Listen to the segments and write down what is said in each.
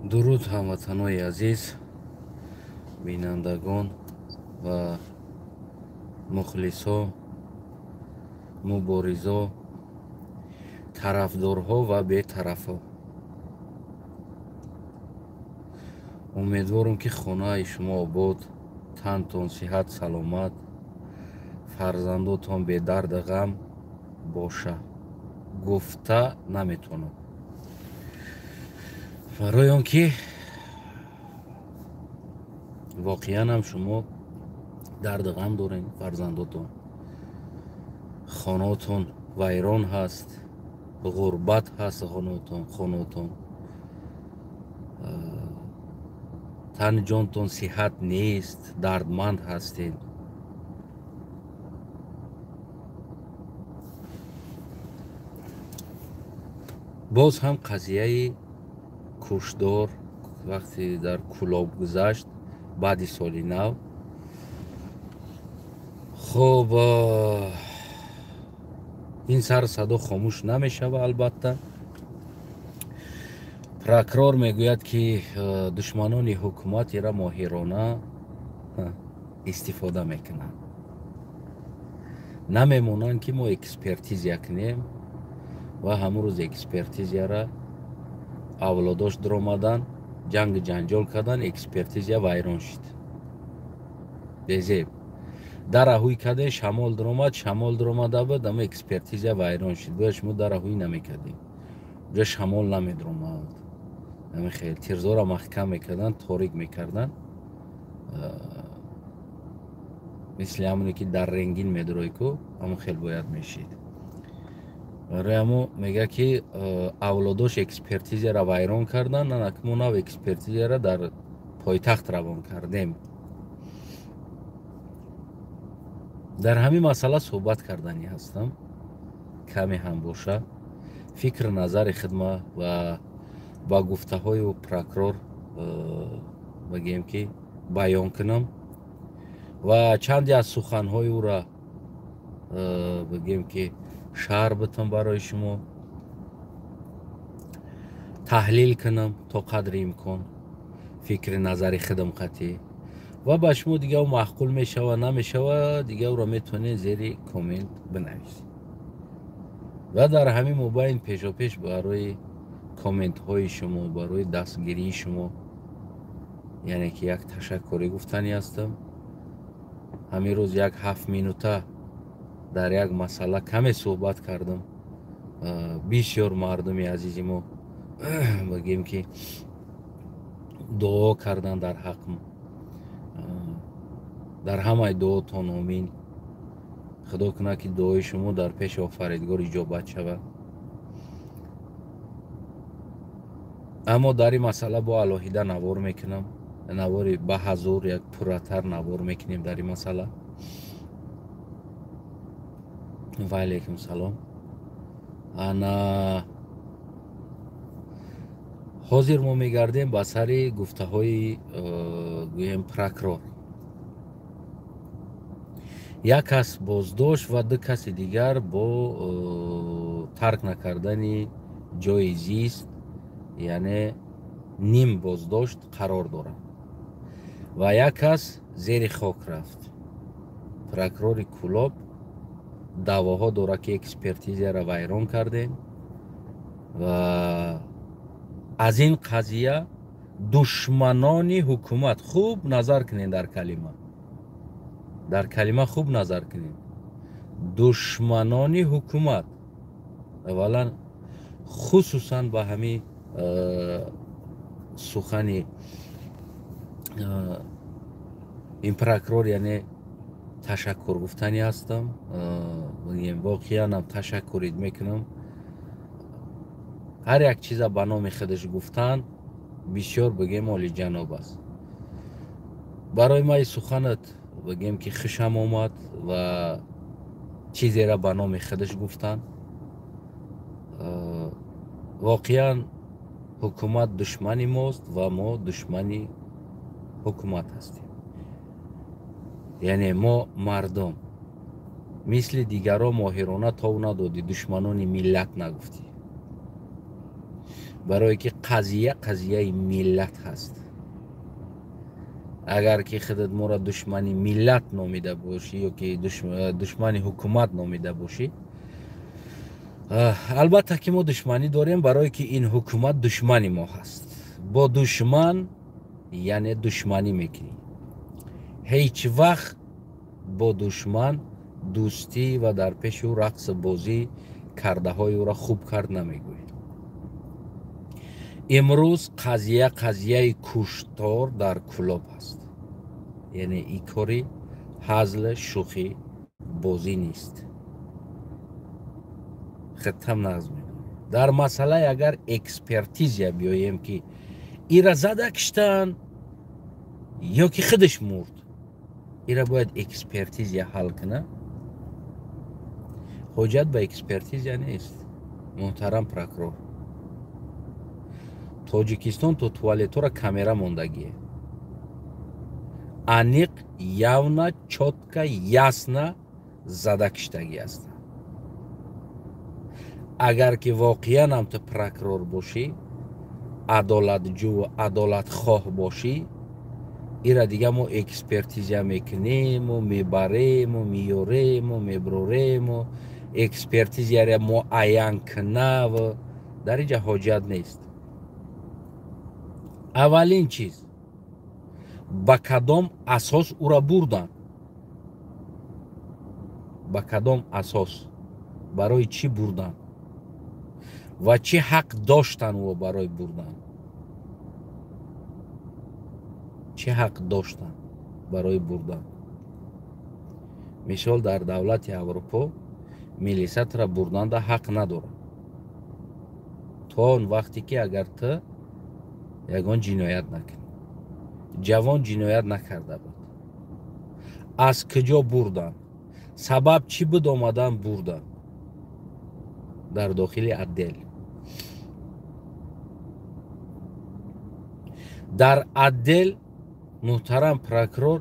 Дуруд ҳамватанои азиз, бинандагон ва мухлисо, муборизо, тарафдорҳо ва бетарафҳо. Умедворам, ки хонаи шумо обод, тантон сиҳат саломат, фарзандотон бедарду ғам боша. Гуфта наметавонам, барои он ки воқеан ҳам шумо дарду ғам доред, фарзандотон, хонаотон вайрон ҳаст, ғурбат ҳаст, хонаотон, тани ҷонтон сиҳат нест, дардманд ҳастед. Боз ҳам қазияи кушдор вақте дар Кӯлоб гузашт баъди соли нав. Хуб, ин сару садо хомӯш намешава. Албатта, прокурор мегӯяд, ки душманони ҳукумат ира моҳирона истифода мекунанд, намемонанд, ки мо экспертизия кунем. Ва ҳамун рӯз экспертизияра авлодош дуромадан, ҷангу ҷанҷол кардан, экспертизия вайрон шуд. Безеб дара ҳуй кардем, шамол дуромад, шамол дуромада буд, ама экспертизия вайрон шуд. Бояд шумо дара ҳуй намекардем, уҷа шамол намедуромад. Ами хел тирзора маҳкам мекардан, торик мекардан, мисли ҳамоне ки дар рентген медурой ку, ҳамон хел бояд мешид. Барои ҳамо мега, ки авлодош экспертизияра вайрон кардан, анак мо нав экспертизияра дар пойтахт равон кардем. Дар ҳамин масъала суҳбат карданӣ ҳастам, каме ҳам боша фикр назари хидма ва ба гуфтаҳои прокурор бигем, ки баён кунам ва чанде аз суханҳои ӯра бигем, ки шарҳ битам, барои шумо таҳлил кунам то қадри имкон, фикри назари худам қатъӣ, ва ба шумо дига маъқул мешава, намешава, дига ӯро метавонед зери коммент бинависед. Ва дар ҳамин мобайн пешопеш барои комментҳои шумо, барои дастгирии шумо, яъне ки як ташаккурӣ гуфтанӣ ҳастам. Ҳамин рӯз як 7 минута дар як масъала каме суҳбат кардам. Бисёр мардуми азизи мо бигем, ки дуо кардан дар ҳақм. Дар ҳамаи дуотон омин. Худо кунад, ки дуои шумо дар пеши Офаридгор иҷобат шавад. Аммо дар ин масъала бо алоҳида навор мекунам, навори ба ҳазур, як пурратар навор мекунем дар ин масъала. Ва алайкум салом. Ана ҳозир мо мегардем ба сари гуфтаҳои гӯем прокурор. Як кас боздошт ва ду каси дигар бо тарк накардани ҷои зист, яъне ним боздошт қарор доранд, ва як кас зери хок рафт. Прокурори Кӯлоб даъвоҳо дорад, ки экспертизияро вайрон кардем ва аз ин қазия душманони ҳукумат. Хуб назар кунед дар калима, дар калима хуб назар кунед: душманони ҳукумат. Аввалан, хусусан ба ҳамин сухани ин прокурор, яъне ташаккур гуфтанӣ ҳастам. Воқеанам ташаккурид мекунам. Ҳар як чиза ба номи худаш гуфтан бисёр бигем олиҷаноб аст. Барои ман суханат бигем, ки хушам омад ва чизеро ба номи худаш гуфтан. Воқеан ҳукумат душмани мост ва мо душмани ҳукумат ҳастем. Яъне мо мардум мисли дигарро моҳирона тов надодӣ, душманони миллат нагуфтӣ. Барое ки қазия қазияи миллат ҳаст. Агар ки худат моро душмани миллат номида бошӣ ё ки душмани ҳукумат номида бошӣ, албатта ки мо душманӣ дорем, барое ки ин ҳукумат душмани мо ҳаст. Бо душман яъне душманӣ мекунӣ. Ҳеҷ вақт бо душман дӯстӣ ва дар пеши ӯ рақсу бозӣ кардаҳои ӯро хуб кард намегӯӣ. Имрӯз қазия қазияи куштор дар Кӯлоб аст. Яъне ин кори ҳазл, шӯхӣ, бозӣ нест. Хитам нағз медонем. Дар масъалаи агар экспертизия биёем, ки ира зада киштан ё ки худаш мурд, ира бояд экспертизия ҳал кунад. Ҳоҷат ба экспертизия нест, муҳтарам прокурор. Тоҷикистон то туалетҳоро камера мондагие. Аниқ, явно, чётко, ясно зада киштагӣ аст. Агар ки воқеан ҳам ту прокурор бошӣ, адолатҷӯ, адолатхоҳ бошӣ, ира дига мо экспертизия мекунему, мебарему, меёрему, меброрему, экспертизияро муайян кунав, дар инҷа ҳоҷат нест. Аввалин чиз, ба кадом асос ӯро бурданд? Ба кадом асос? Барои чӣ бурданд? Ва чӣ ҳақ доштанд ӯ барои бурдан? Чӣ ҳақ доштанд барои бурдан? Мисол, дар давлати Аврупо милисатра бурданда ҳақ надорад, то он вақте ки агар ту ягон ҷиноят накунӣ. Ҷавон ҷиноят накарда буд. Аз куҷо бурданд? Сабаб чӣ буд омадан бурданд дар дохили отдел? Дар отдел, муҳтарам прокурор,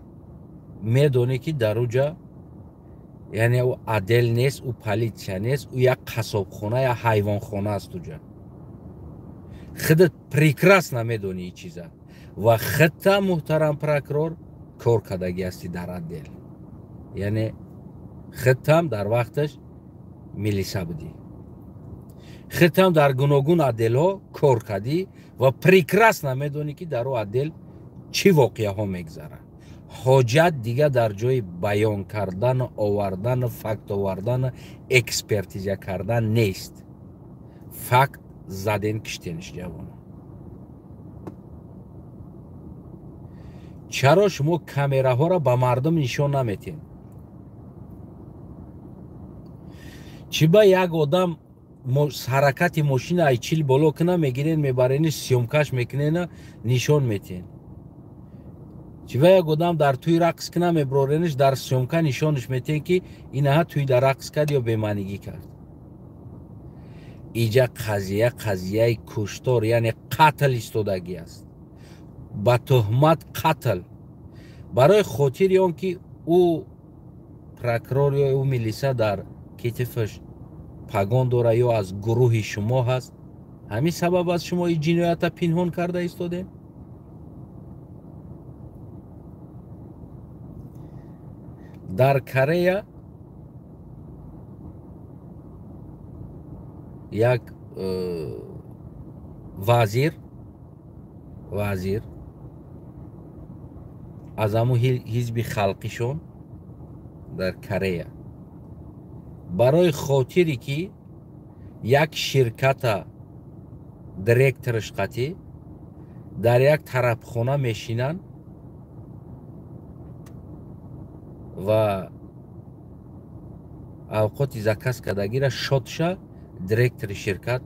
медонӣ ки дар уҷа, яъне ӯ отдел нест, ӯ полиция нест, ӯ як қассобхона, як ҳайвонхона аст уҷа. Худат прекрасно медонӣ ин чиза ва худта, муҳтарам прокурор, кор кардагӣ ҳастӣ дар отдел. Яъне худтам дар вақташ милиса будӣ, худтам дар гуногун отделҳо кор кардӣ ва прекрасно медонӣ, ки дар ӯ отдел чӣ воқеаҳо мегзарад. Ҳоҷат дига дар ҷои баён кардану овардану факт овардану экспертиза кардан нест. Факт заден, киштениш ҷавоно. Чаро шумо камераҳоро ба мардум нишон наметиҳед? Чӣ ба як одам ҳаракати мошина ай чил боло куна, мегирен, мебарени, съёмкаш мекунена, нишон метиҳед? Чӣ ба як одам дар тӯй рақс куна, меброрениш, дар съёмка нишонаш метиҳен, ки инаҳа тӯй дар рақс кард ё бемаънигӣ кард? Иҷа қазия қазияи куштор, яъне қатл истодагӣ аст, ба туҳмат қатл. Барои хотири он ки ӯ прокурор ё ӯ милиса дар китифаш пагон дора ё аз гурӯҳи шумо ҳаст, ҳамин сабаб аст шумо ин ҷиноята пинҳон карда истодем? Дар Корея як вазир аз ҳамун ҳизби халқишон дар Корея барои хотире ки як ширката директораш қатӣ дар як тарабхона мешинанд ва авқоти заказ кардагира шотша директори ширкат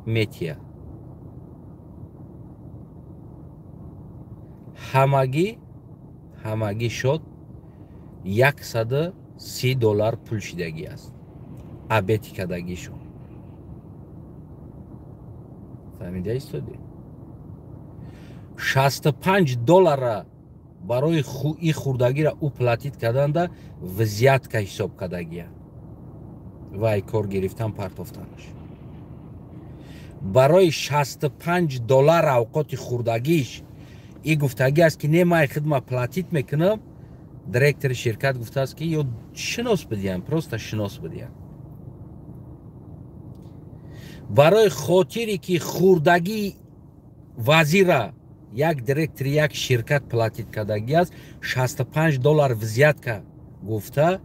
метия. Ҳамагӣ шот $130 пул шидагӣ аст обеди кардагишон. Фаҳмида истодӣ? $65 барои и хурдагиро ӯ платить карданда взятка ҳисоб кардагия ва ай кор гирифтан партофтанаш. Барои $65 авқоти хурдагиш и гуфтагӣ аст ки не, ман хидма платить мекунам. Директори ширкат гуфтааст ки ё шинос бидиҳам, просто шинос бидиҳам. Барои хотире ки хурдагии вазира як директори як ширкат платить кардагӣ аст, $65 взятка гуфта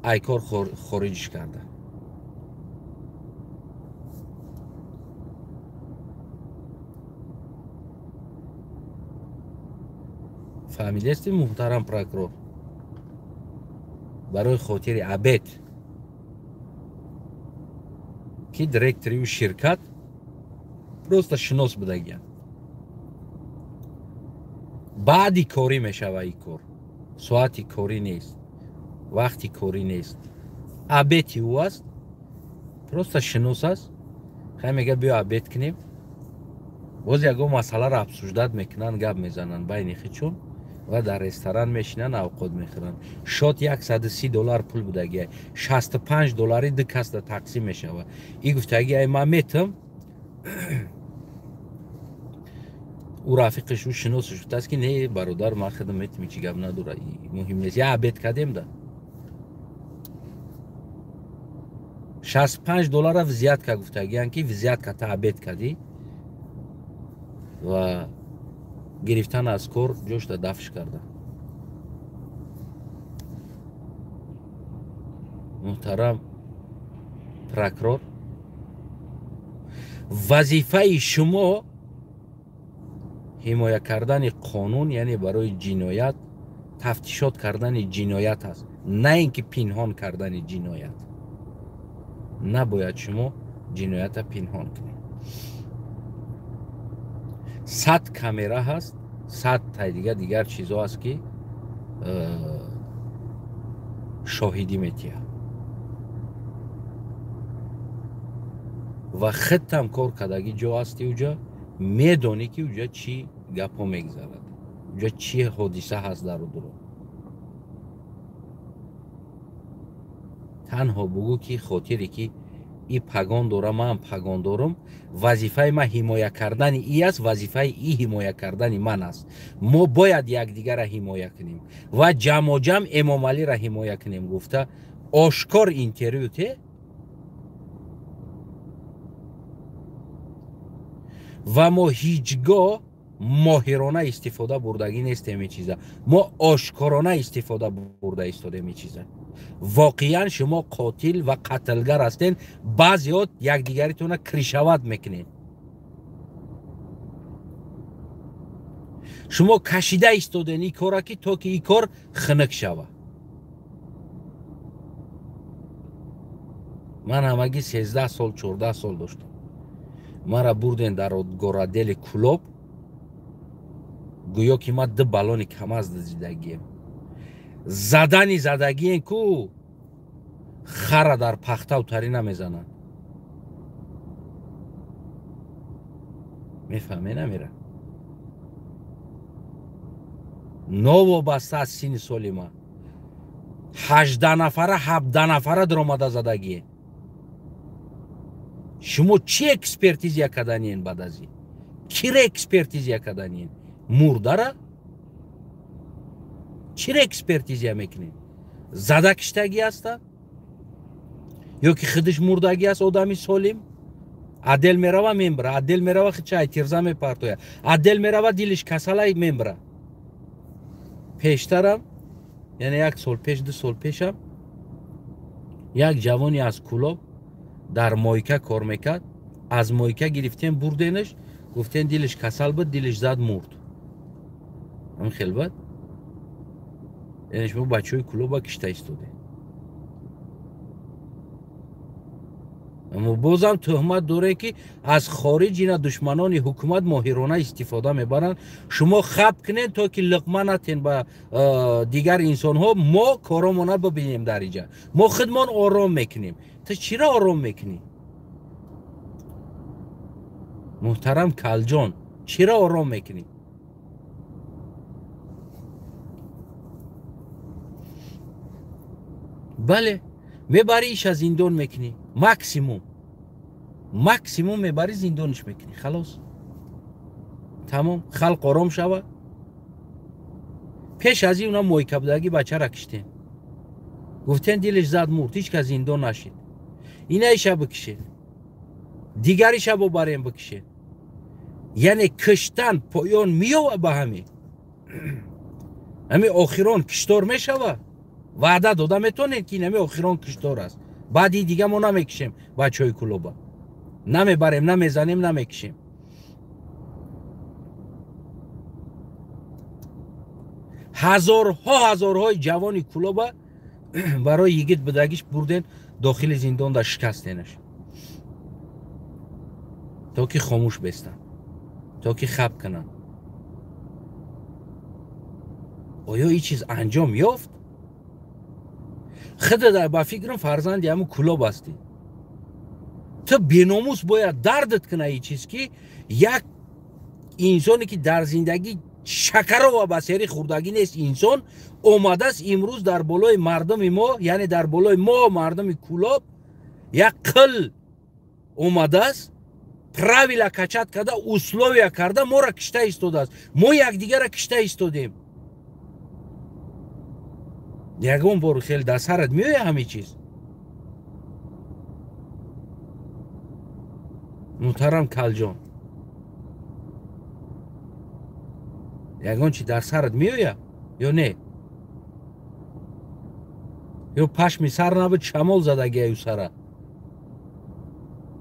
айкор хориҷиш карда. Фаҳмидасти, муҳтарам прокурор? Барои хотири обед ки директори ӯ ширкат просто шинос будагиянд. Баъди корӣ мешава ин кор, соати корӣ нест, вақти корӣ нест, обеди ӯ аст, просто шинос аст. Хай мега биё обед кунем. Боз ягон масъаларо обсуждать мекунанд, гап мезананд байни хичон ва дар ресторан мешинанд, авқот мехӯранд. Шот $130 пул будагия, $65 ду касда тақсим мешавад. И гуфтаги ай ман метам. Ӯ рафиқиш, ӯ шиносиш гуфтааст ки не бародар, ман худам метам, ҳеҷ гап надора, муҳим нест, я обед кардем да. $65 взятка гуфтагиян ки взятка та обед кардӣ ва гирифтан аз кор ҷошта дафш карда. Муҳтарам прокурор, вазифаи шумо ҳимоя кардани қонун, яъне барои ҷиноят тафтишот кардани ҷиноят аст, на ин ки пинҳон кардани ҷиноят. Набояд шумо ҷиноята пинҳон кунед. 100 камера ҳаст, 100 тай дигар чизо аст ки шоҳидӣ метиҳад. Ва худтам кор кардагӣ ҷо ҳасти, уҷа медонӣ ки уҷа чӣ гапҳо мегузарад, уҷа чӣ ҳодиса ҳаст дар дуро. Танҳо бугӯ ки хотире ки и пагон дора, ман пагон дорам, вазифаи ман ҳимоя кардани и аст, вазифаи и ҳимоя кардани ман аст. Мо бояд якдигарро ҳимоя кунем ва ҷамоҷам Эмомалиро ҳимоя кунем гуфта ошкор интервю те ва мо ҳеҷ гоҳ моҳирона истифода бурдагӣ нестем ин чиза, мо ошкорона истифода бурда истодем ин чиза. Воқеан шумо қотил ва қатлгар ҳастен, баъзеҳо якдигаритонро кришават мекунед. Шумо кашида истоден ин кора ки то ки ин кор хунук шава. Ман ҳамагӣ 13 сол 14 сол доштам. Мара бурден дар городели Кулоб, гӯё ки ман 2 баллони камаз дидагием. Задани задагиен ку хара дар пахтау тари намезананд. Мефаҳме намера? Новобаста аз синни соли ман 18 нафара 17 нафара даромада задагиен. Шумо чӣ экспертизия карданиен баъд аз ин? Киро экспертизия карданиен? Мурдара? Чиро экспертизия мекунед? Зада киштагӣ аста? Ё ки худиш мурдагӣ аст одами солим? Адел мерава мембра, адел мерава хичай тирза мепартоя, адел мерава дилиш касалай мембра. Пештарам, яъне 1 сол пеш, 2 сол пешам, як ҷавони аз Кулоб дар мойка кор мекард, аз мойка гирифтем бурденаш, гуфтем дилиш касал буд, дилиш зад мурд. Ҳамин хел бад? Яъне шумо бачаҳои Кулоба кишта истодед. Аммо бозам тӯҳмат дорем ки аз хориҷ ина душманони ҳукумат моҳирона истифода мебаранд. Шумо хаб кунед то ки луқма натен ба дигар инсонҳо, мо коромона бибинем дар инҷа. Мо худмон ором мекунем. Ту чиро ором мекунӣ? Муҳтарам Калҷон, чиро ором мекунӣ? Бале, мебарӣ иша зиндон мекунӣ. Максимум. Максимум мебарӣ, зиндониш мекунӣ, халос, тамом, халқ ором шава. Пеш аз ин уна мойкабудагӣ бачара киштем, гуфтен дилиш зад, мурд, ҳеҷ кас зиндон нашид. Инаиша бикишед, дигариша бобарем бикишед. Яъне киштан поён меёва ба ҳамин. Ҳамин охирон киштор мешава. Ваъда дода метонед, ки ин ҳамин охирон киштор аст. Баъди дига мо намекишем бачаҳои Кулоба. Намебарем, намезанем, намекишем. Ҳазорҳо ҳазорҳои ҷавони Кулоба барои йигит будагиш бурден дохили зиндон да шикастенаш, то ки хомӯш бестанд, то ки хаб кунанд. Оё ин чиз анҷом ёфт? Худат ба фикрам фарзанди ҳамун Кулоб ҳастӣ. Ту беномус бояд дардат куна ин чиз, ки як инсоне ки дар зиндагӣ шакарова ба сери хӯрдагӣ нест, инсон омадааст имрӯз дар болои мардуми мо, яъне дар болои мо мардуми Кулоб як қил омадааст, правила качат карда, условия карда, моро кишта истодааст. Мо якдигарро кишта истодем. Ягон бор хел дар сарат меояд ҳамин чиз? Муҳтарам Калҷон, ягон чи дар сарат меояд ё не? Ё пашми сар набуд, шамол задагиаю сара,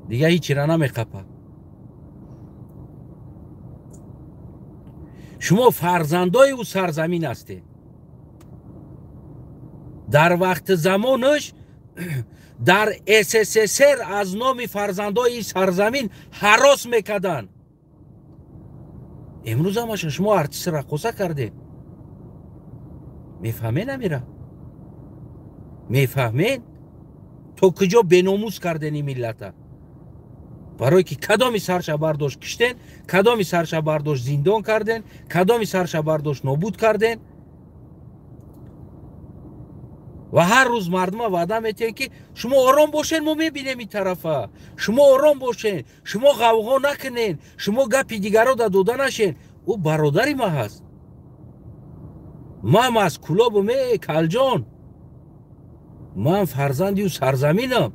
дига ҳечира намеқапад. Шумо фарзандои ӯ сарзамин ҳастед. Дар вақти замонаш дар СССР аз номи фарзандои сарзамин ҳарос мекарданд. Имрӯз ҳамаша шумо артист раққоса кардед. Мефаҳмен амира? Мефаҳмен? То куҷо беномус карден ин миллата? Барое ки кадоми сарша бардошт киштен, кадоми сарша бардошт зиндон карден, кадоми сарша бардошт нобуд карден. Ва ҳар рӯз мардума ваъда метиҳем, ки шумо ором бошен, мо мебинем ин тарафа. Шумо ором бошен, шумо ғавғо накунен, шумо гапи дигаро да дода нашен. Ӯ бародари ма ҳаст. Ман аз Кулобум, э Калҷон. Ман фарзанди ӯ сарзаминам.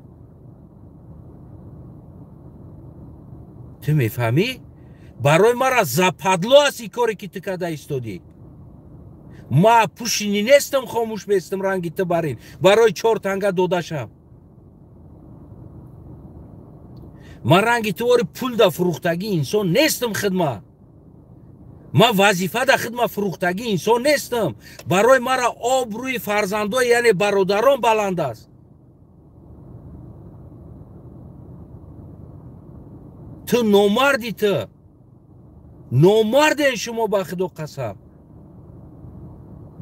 Ту мефаҳмӣ? Барои мара западло аст ин коре, ки ту карда истодӣ. Ма пушини нестам, хомӯш бестам ранги ту барин барои чор танга додашам. Ман ранги ту ори пул да фурӯхтагӣ инсон нестам хидма. Ман вазифа да хидма фурӯхтагӣ инсон нестам. Барои мара обрӯи фарзандои, яъне бародарон баланд аст. Ту номарди, ту номарден шумо, ба худо қасам.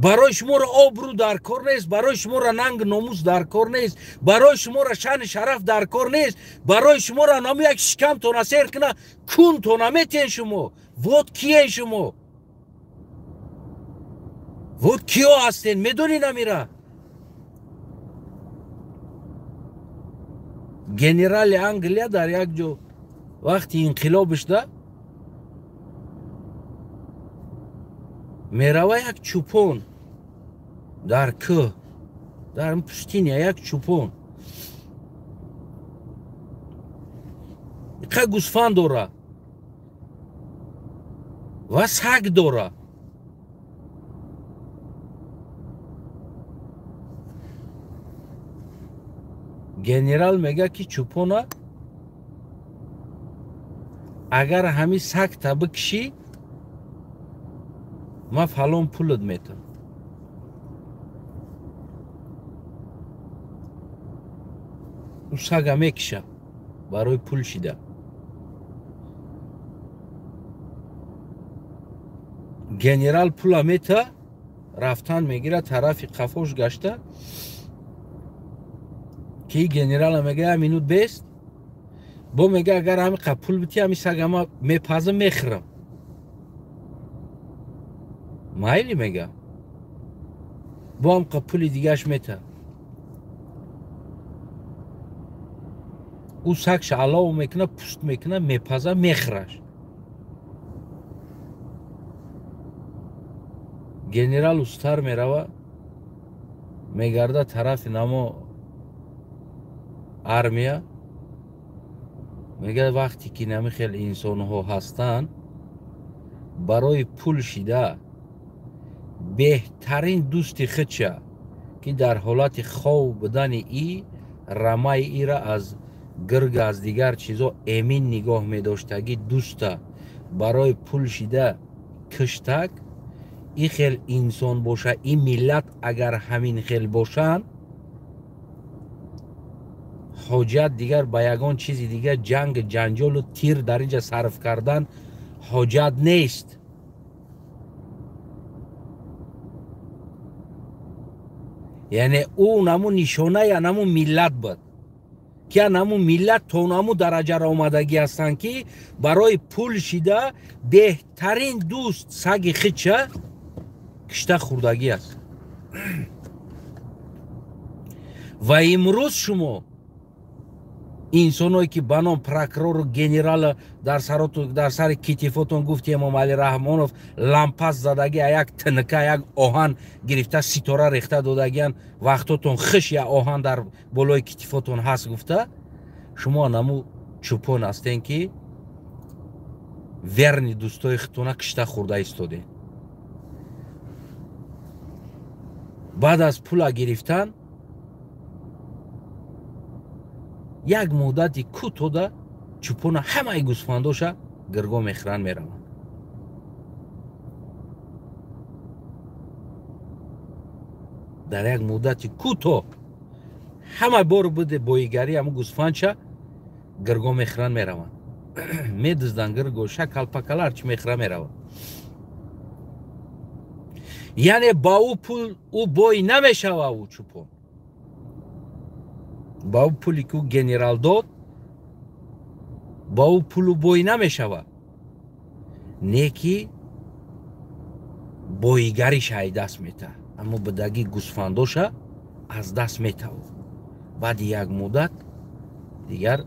Барои шуморо обрӯ дар кор нест, барои шуморо нанг номус дар кор нест, барои шуморо шаъни шараф дар кор нест, барои шуморо наму як шикамтона сер куна, кунтона метиҳен шумо. Вот киен шумо? Вот киё ҳастен, медонӣ намира? Генерали Англия дар як ҷо вақти инқилобш да мерава як чӯпон дар кӯҳ, дар пустиня як чӯпон иқа гӯсфанд дора ва саг дора. Генерал мега, ки чӯпона агар ҳамин сагта бикишӣ, ман фалон пулат метам. Ӯ сага мекиша барои пул шида. Генерал пула мета, рафтан мегира, тарафи қафош гашта, ки генерала мега як минут бест, бо мега агар ҳами қа пул бити, ҳами сага ма мепазам, мехӯрам. Майли мега. Бо ҳам қа пули дигаш мета. Ӯ сагша алов мекуна, пуст мекуна, мепаза, мехӯраш. Генерал устар мерава, мегарда тарафи намо армия, мегӯяд вақте ки нами хел инсонҳо ҳастанд, барои пул шида беҳтарин дӯсти худша, ки дар ҳолати хов будани и рамаи ира аз гирг аз дигар чизо эмин нигоҳ медоштагӣ дӯста барои пул шида киштак, и хел инсон боша, и миллат агар ҳамин хел бошанд, ҳоҷат дигар ба ягон чизи дигар ҷанг, ҷанҷолу тир дар инҷа сарф кардан ҳоҷат нест. Яъне ӯ наму нишонаи наму миллат буд, ки наму миллат то наму дараҷаро омадагӣ ҳастанд, ки барои пул шида беҳтарин дӯст саги хича кишта хӯрдагӣ аст. Ва имрӯз шумо инсоное ки ба ном прокурору генерала дар сари китифотон гуфти Эмомалӣ Раҳмонов лампас задагӣ, як тнка, як оҳан гирифта ситора рехта додагиян, вақтотон хиш я оҳан дар болои китифотон ҳаст гуфта, шумо наму чӯпон ҳастен, ки верни дӯстои худтона кишта хӯрда истодем. Баъд аз пула гирифтан як муддати кӯтоҳда чӯпона ҳамаи гӯсфандоша гирго мехӯранд, мераванд. Дар як муддати кӯтоҳ ҳама бор буде боигарӣ ҳамун гӯсфандша гирго мехӯранд, мераванд. Медузданд гирго, шакал-пакал ҳарчи мехӯра мераванд. Яъне ба ӯ пул ӯ бой намешава, ӯ чӯпон. Ба ӯ пуле ки ӯ генерал дод, ба ӯ пулу бой намешава, не ки боигариша ай даст мета, аммо бидагӣ гӯсфандоша аз даст метавод. Баъди як муддат дигар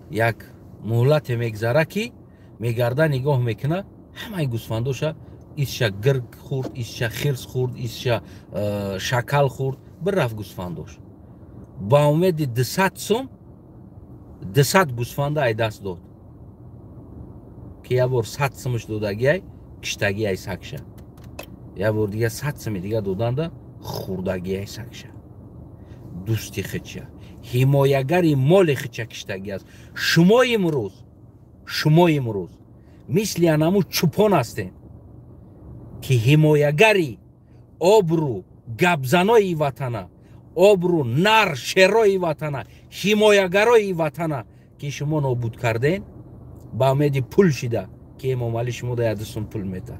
як муҳлате мегзара, ки мегарда нигоҳ мекуна, ҳамаи гӯсфандоша исша гирг хӯрд, исша хирс хӯрд, исша шакал хӯрд, бирафт гӯсфандош. Ба умеди 200 сум 200 гӯсфанда ай даст дод, ки як бор 100 сумаш додагиай, киштагиай сагша, як бор дига 100 суми дига доданда хӯрдагиай сагша. Дӯсти худша, ҳимоягари моли худша киштагӣ аст. Шумо имрӯз мисли анаму чӯпон ҳастем, ки ҳимоягари обрӯ гапзанои ватана, обрӯ нар шерои ватана, ҳимоягарои ватана, ки шумо нобуд карден ба умеди пул шида, ки Эмомалӣ шумо да як сум пул мета.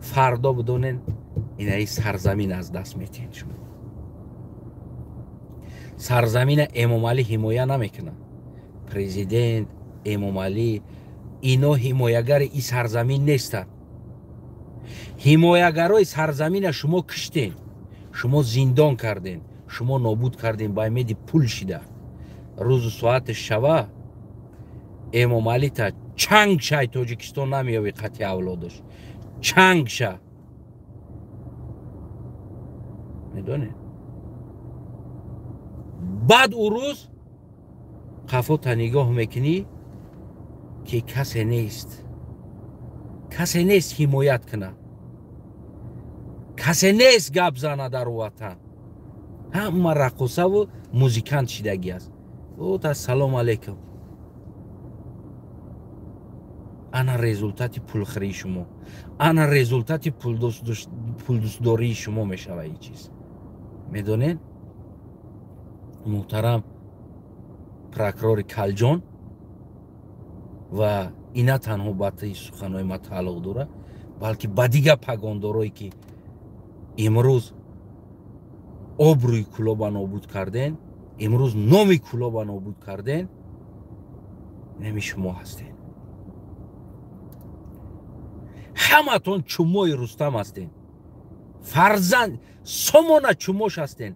Фардо бидонен инаи сарзамин аз даст метиҳед шумо. Сарзамина Эмомалӣ ҳимоя намекунад. Президент Эмомалӣ ино ҳимоягари и сарзамин нестанд. Ҳимоягарои сарзамина шумо киштен, шумо зиндон карден, шумо нобуд карден ба умеди пул шида. Рӯзу соати шава Эмомалита чанг шай Тоҷикистон намеёви қатъи авлодаш. Чанг ша. Медонед? Баъд ӯ рӯз қафота нигоҳ мекунӣ, ки касе нест. Касе нест ҳимоят кунад. Касе нест гап зана дар ватан. Ҳама раққосаву музикант шидагӣ аст. От ассалому алайкум. Ана результати пулхӯрии шумо, ана результати пулдӯстдории шумо мешава ин чиз. Медонед, муҳтарам прокурори Калҷон, ва ин на танҳо ба таи суханҳои ма тааллуқ дорад, балки ба дигар пагондорое ки имрӯз обрӯи Кӯлоба нобуд карден, имрӯз номи Кӯлоба нобуд карден, нами шумо ҳастед. Ҳаматон чумои Рустам ҳастед. Фарзанд сомона чумош ҳастен.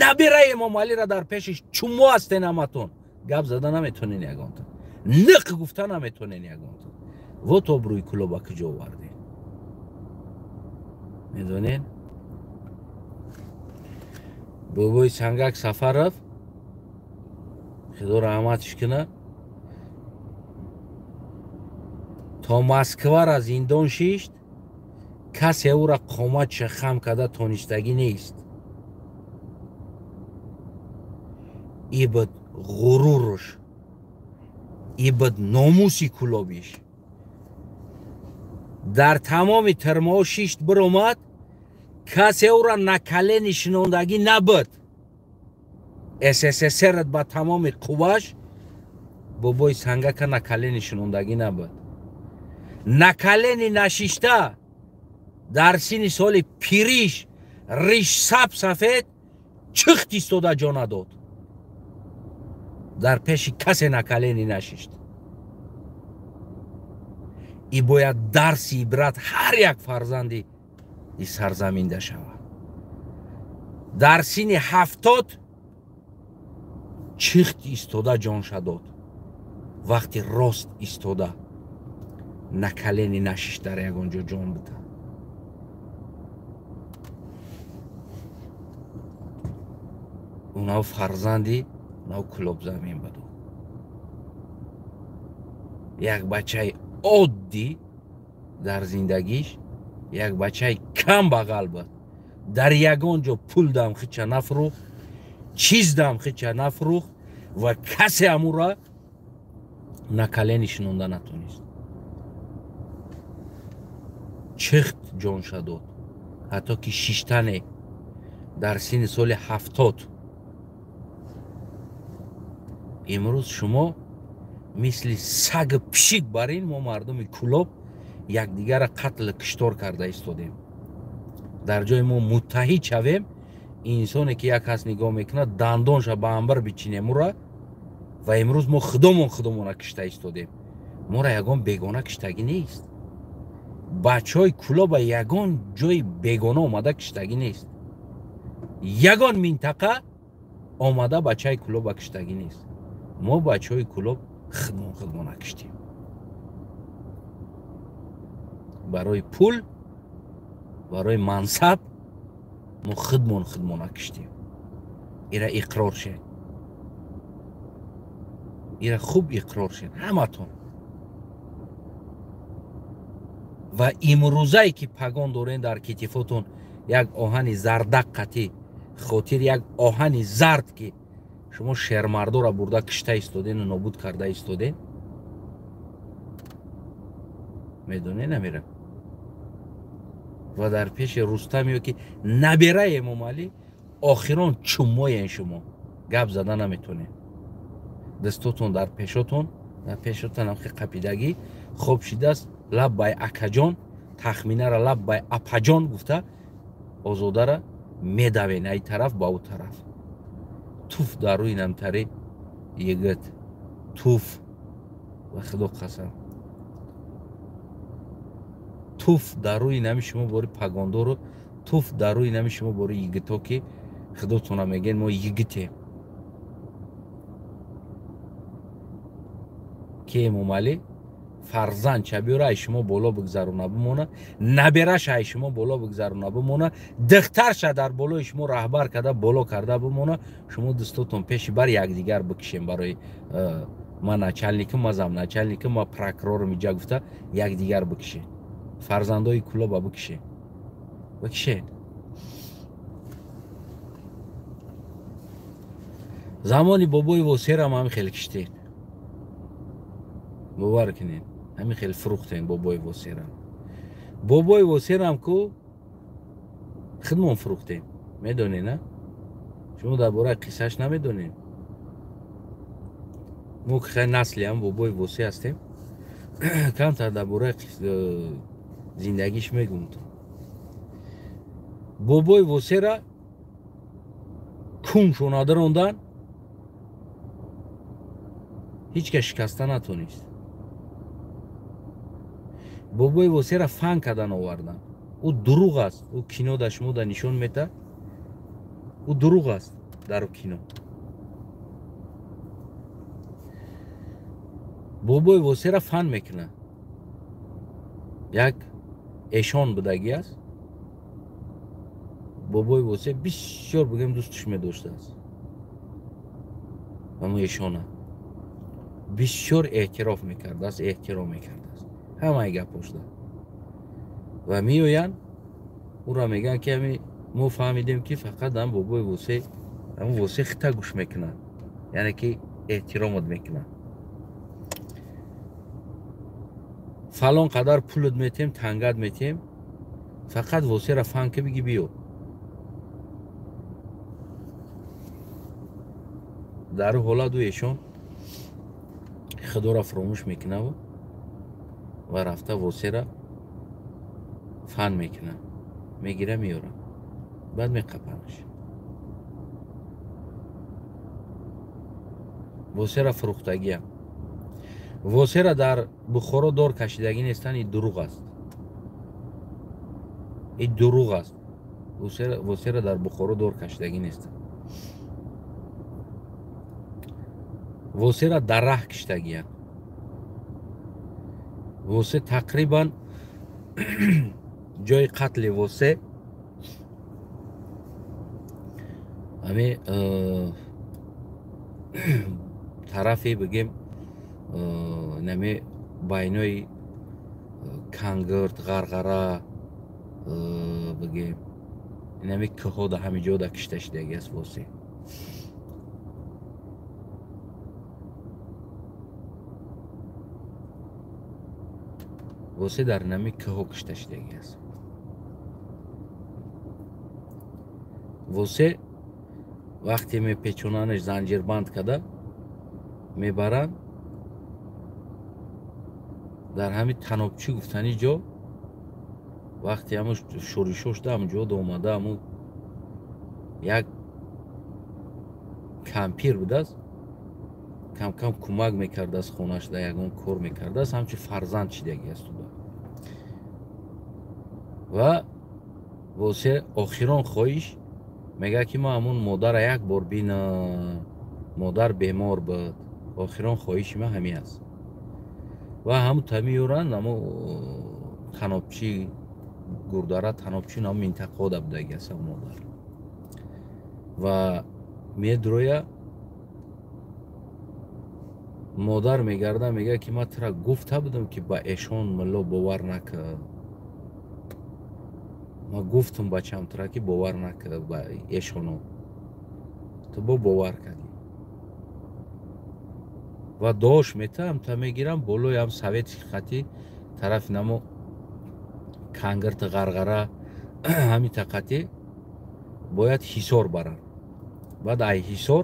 Набираи Эмомалиро дар пешиш чумо ҳастен ҳаматон. Гап зада наметонен ягонта. Ниқ гуфта наметонен ягонта. Вот обрӯи Кӯлоба куҷо овардем. Медонен? Бобои Сангак Сафаров Худо раҳматиш кунад, то Москвара зиндон шишт, касе ӯра қоматша хам карда тонистагӣ нест. Ибад ғуруруш, ибад номуси Кӯлобиш. Дар тамоми тирмаҳо шишт биромад, касе ӯра на колени шинондагӣ набуд. СССР ба тамоми қувваш бобои Сангака на колени шинондагӣ набуд. На колени нашишта дар синни соли пириш риш саб сафед чихт истода ҷо надод. Дар пеши касе на колени нашишт. И бояд дарси ибрат ҳар як фарзанди и сарзаминда шавад. Дар синни 70 чихт истода ҷонша дод. Вақти рост истода на колени нашишт дар ягон ҷо ҷон бида. Унав фарзанди нав Кӯлобзамин буду. Як бачаи оддӣ дар зиндагиш, як бачаи камбағал буд. Дар ягон ҷо пул дам хича нафрӯхт, чиз дам хича нафрӯхт ва касе амура на колени шинонда натонист. Чихт ҷонша дод, ҳатто ки шиштане дар синни соли 70. Имрӯз шумо мисли саг пишик бар ин мо мардуми Кӯлоб якдигарро қатлу киштор карда истодем. Дар ҷои мо муттаҳид шавем, инсоне ки як кас нигоҳ мекунад, дандонша ба амбар бичинем ура, ва имрӯз мо худомон худомона кишта истодем. Моро ягон бегона киштагӣ нест. Бачаҳои Кӯлоба ягон ҷои бегона омада киштагӣ нест. Ягон минтақа омада бачаи Кӯлоба киштагӣ нест. Мо бачаҳои Кӯлоб худмон худмона киштем. Барои пул, барои мансаб мо худмон худмона киштем. Ира иқрор шед. Ира хуб иқрор шед ҳаматон. Ва имрӯзае ки пагон дорен дар китифотон як оҳани зардақ қатӣ, хотир як оҳани зард ки шумо шермардора бурда кишта истодену нобуд карда истоден, медонед намера. Ва дар пеши Рустам ё ки набераи Эмомалӣ охирон чумоен шумо гап зада наметонед. Дастотон дар пешотон, дар пешотон ҳам қапидагӣ хоб шидааст. Лаб бай акаҷон, тахминара лаб бай апаҷон гуфта озодара медавен ай тараф ба ӯ тараф. Туф дар рӯи намтари йигит, туф ба худо қасам, туф дар рӯи нами шумо бори пагондору, туф дар рӯи нами шумо бори йигито ки худотона мегӯен мо йигитем. Ки Эмомалӣ фарзанд ча биёра ай шумо боло бигзаруна бимона, набераша ай шумо боло бигзаруна бимона, духтарша дар болои шумо раҳбар карда боло карда бимона, шумо дӯстотон пеши бар якдигар бикишем барои ман начальникам, ман замначальникам, ман прокурорам иҷа гуфта якдигар бикишем. Фарзандои Кӯлоба бикишем. Бикишем. Замони бобои Восерам ҳам хеле киштед. Бовар кунед, ҳамин хеле фурӯхтем бобои Восерам. Бобои Восерам ку худмон фурӯхтем. Медонед, на? Шумо дар бораи қиссааш намедонед. Мо ки хеле насли ҳам бобои Восе ҳастем. Камтар дар бораи зиндагиш мегӯм. Бобои Восера куншо надарондан, ҳеҷ кас шикаста натонист. Бобои Восера фан кардан овардан. Ӯ дурӯғ аст. Ӯ кино да шумо да нишон мета. Ӯ дурӯғ аст дар кино. Бобои Восера фан мекунад. Як эшон будагӣ аст. Бобои Восе бисёр бигем дӯстш медоштааст. Ҳамон эшона бисёр эътироф мекардааст, эҳтиром мекардааст. Ҳамаи гапошда. Ва меоянд, ӯро мегӯянд ки ҳами мо фаҳмидем ки фақат ҳам бобои Восе, ҳамон Восе хита гӯш мекунад, яъне ки эҳтиромот мекунад. Фалон қадар пулат метем, тангат метем, фақат Восера фан ки биги биё. Дар ҳолат ӯ эшон худоро фуромӯш мекунаву ва рафта Восера фан мекунад, мегира меёра, баъд меқапанаш. Восера фурӯхтагиам. Восера дар Бухоро дор кашидагӣ нестан, и дурӯғ аст. И дурӯғ аст. Восера дар Бухоро дор кашидагӣ нестан. Восера дар раҳ киштагиян. Восе тақрибан ҷои қатли Восе ҳами тарафи бигем нами байнои Кангирд, Ғарғара бигем инами кӯҳо да ҳами ҷо да кишта шидаги аст Восе. Восе дар нами кӯҳо кишта шидаги аст. Восе вақте мепечонанаш занҷирбанд када мебаранд, дар ҳами танобчӣ гуфтани ҷо вақте ҳамо шӯришо шуда, ҳам ҷо омада, ҳамо як кампир будааст, кам-кам кӯмак мекардааст, хонашда ягон кор мекардааст, ҳамчун фарзанд шидаги аст уда. Ва Восе охирон хоҳиш мегӯяд ки ман ҳамон модарра як бор бинам, модар бемор буд, охирон хоҳиши ман ҳамин аст. Ва ҳамун та меёранд, ҳамо танобчӣ Гурдара, танобчӣ ҳамон минтақаода будаги аст ҳамон модар. Ва медроя модар мегарда, мегӯяд ки ман тура гуфта будам ки ба эшон мулло бовар накар. Ман гуфтам бачам тура ки бовар накар ба эшоно, ту бо бовар кардӣ. Ва дуош метаам, та мегирам болои ҳам совети хати тарафи намо Кангирт, Ғарғара ҳамин тақати бояд Ҳисор баранд. Баъд ай Ҳисор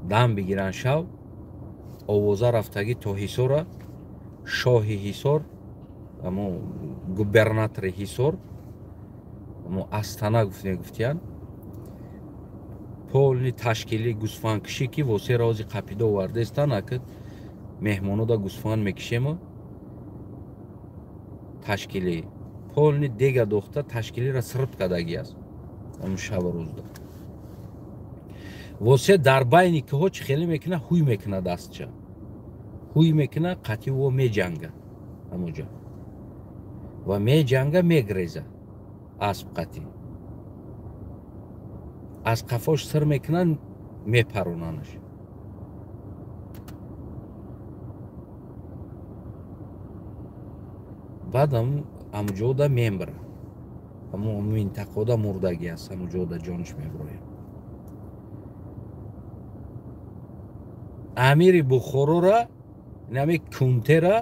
дам бигиранд шав, овоза рафтагӣ то Ҳисора, шоҳи Ҳисор, амо губернатори Ҳисор, амо Астана гуфтиянд, полни ташкили гӯсфандкишӣ ки Восера ози қапида овардаистанд, ака меҳмонода гӯсфанд мекишему ташкили полни дега дохта ташкилиро сирб кардагӣ аст ҳамун шабу рӯзда. Восе дар байни кӯҳо чӣ хеле мекунад, ҳуй мекунад, дастча ҳуй мекунад, қатъи ӯ меҷанга ҳамонҷо ва меҷанга, мегреза асп қатъи, аз қафош сир мекунанд, мепаронанаш. Баъд ҳамуҷода мембара, ҳамун минтақода мурдагӣ аст, ҳамуҷода ҷонаш мебирояд. Амири Бухорора, нами Кунтера,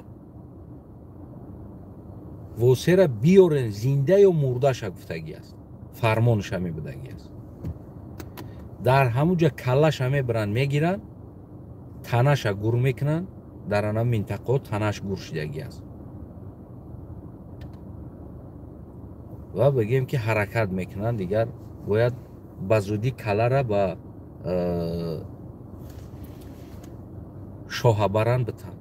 Восера биёрен зинда ё мурдаша гуфтагӣ аст, фармонша мебудагӣ аст. Дар ҳамуҷа каллаша мебаранд, мегиранд, танаша гур мекунанд, дар ана минтақао танаш гур шидагӣ аст. Ва бигем ки ҳаракат мекунанд, дигар бояд ба зудӣ каллара ба шоҳа баранд битанд.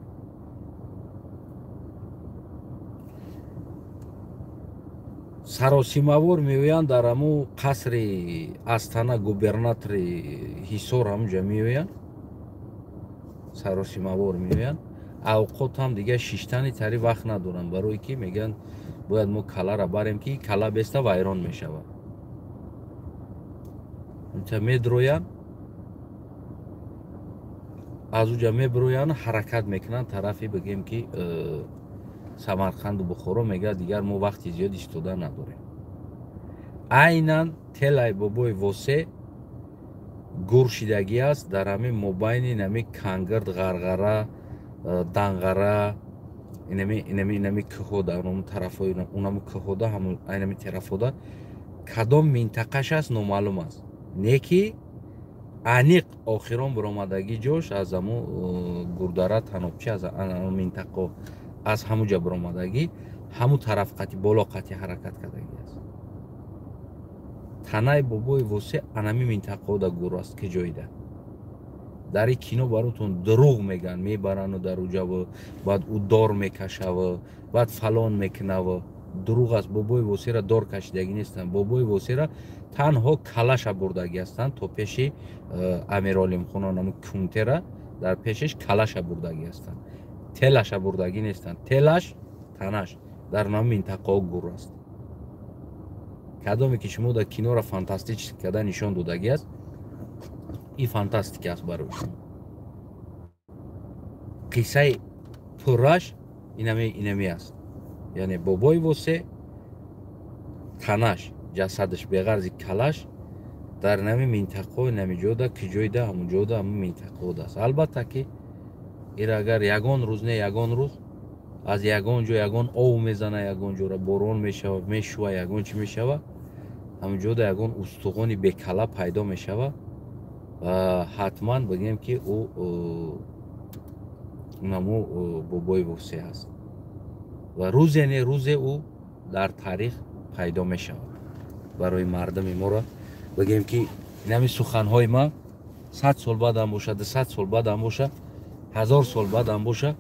Саросимавор меоянд дар ҳамун қасри Астана, губернатори Ҳисор ҳамунҷа меоянд, саросимавор меоянд. Авқот ҳам дигар шиштани тари вақт надоранд, барое ки мегӯянд бояд мо калара барем, ки кала беста вайрон мешавад. Унҷа медроянд, аз уҷа мебироянд, ҳаракат мекунанд тарафи бигем ки Самарқанду Бухоро. Мегӯяд дигар мо вақти зиёд истода надорем. Айнан телай бобои Восе гур шидагӣ аст дар ҳамин мобайни нами Кангирд, Ғарғара, Данғара, инами кӯҳода, унаму тарафҳои унаму кӯҳода, айнами тарафҳода кадом минтақаш аст номаълум аст. Не ки аниқ охирон биромадагӣ ҷош аз ҳаму Гурдара, Танобчи, аз минтақо, аз ҳаму ҷа биромадагӣ, ҳаму тараф қати боло қати ҳаракат кардагӣ аст. Танаи бобои Восе анами минтақаода гур аст, ки ҷоида. Дар ин кино баротон дурӯғ мегӯянд, мебарану дар уҷаву баъд ӯ дор мекашаву баъд фалон мекунаву. Дурӯғ аст. Бобои Восера дор кашидагӣ нестанд. Бобои Восера танҳо калаша бурдагӣ ҳастанд то пеши Амиролимхона, наму кунтера дар пешеш калаша бурдагӣ ҳастанд, телаша бурдагӣ нестанд. Телаш, танаш дар нами минтақао гур аст. Кадоме ки шумо дар киноро фантастически карда нишон додагӣ аст, ин фантастика аст барои шумо. Қиссаи пурраш инами аст. Яъне бобои Восе танаш, ҷасадаш беғарзи калаш дар нами минтақаои намиҷода, ки ҷойда, ҳамун ҷода, ҳамун минтақаода аст. Албатта ки ира агар ягон рӯз не, ягон рӯз аз ягон ҷо ягон ов мезана, ягон ҷора борон мешава, мешува, ягон чӣ мешава, ҳамун ҷода ягон устухони бекала пайдо мешава ва ҳатман бигем ки ӯ унаму бобои Восе аст. Ва рӯзе не рӯзе ӯ дар таърих пайдо мешавад. Барои мардуми моро бигем ки инами суханҳои ман 100 сол баъдам боша, 200 сол баъдам боша, 1000 сол баъдам боша,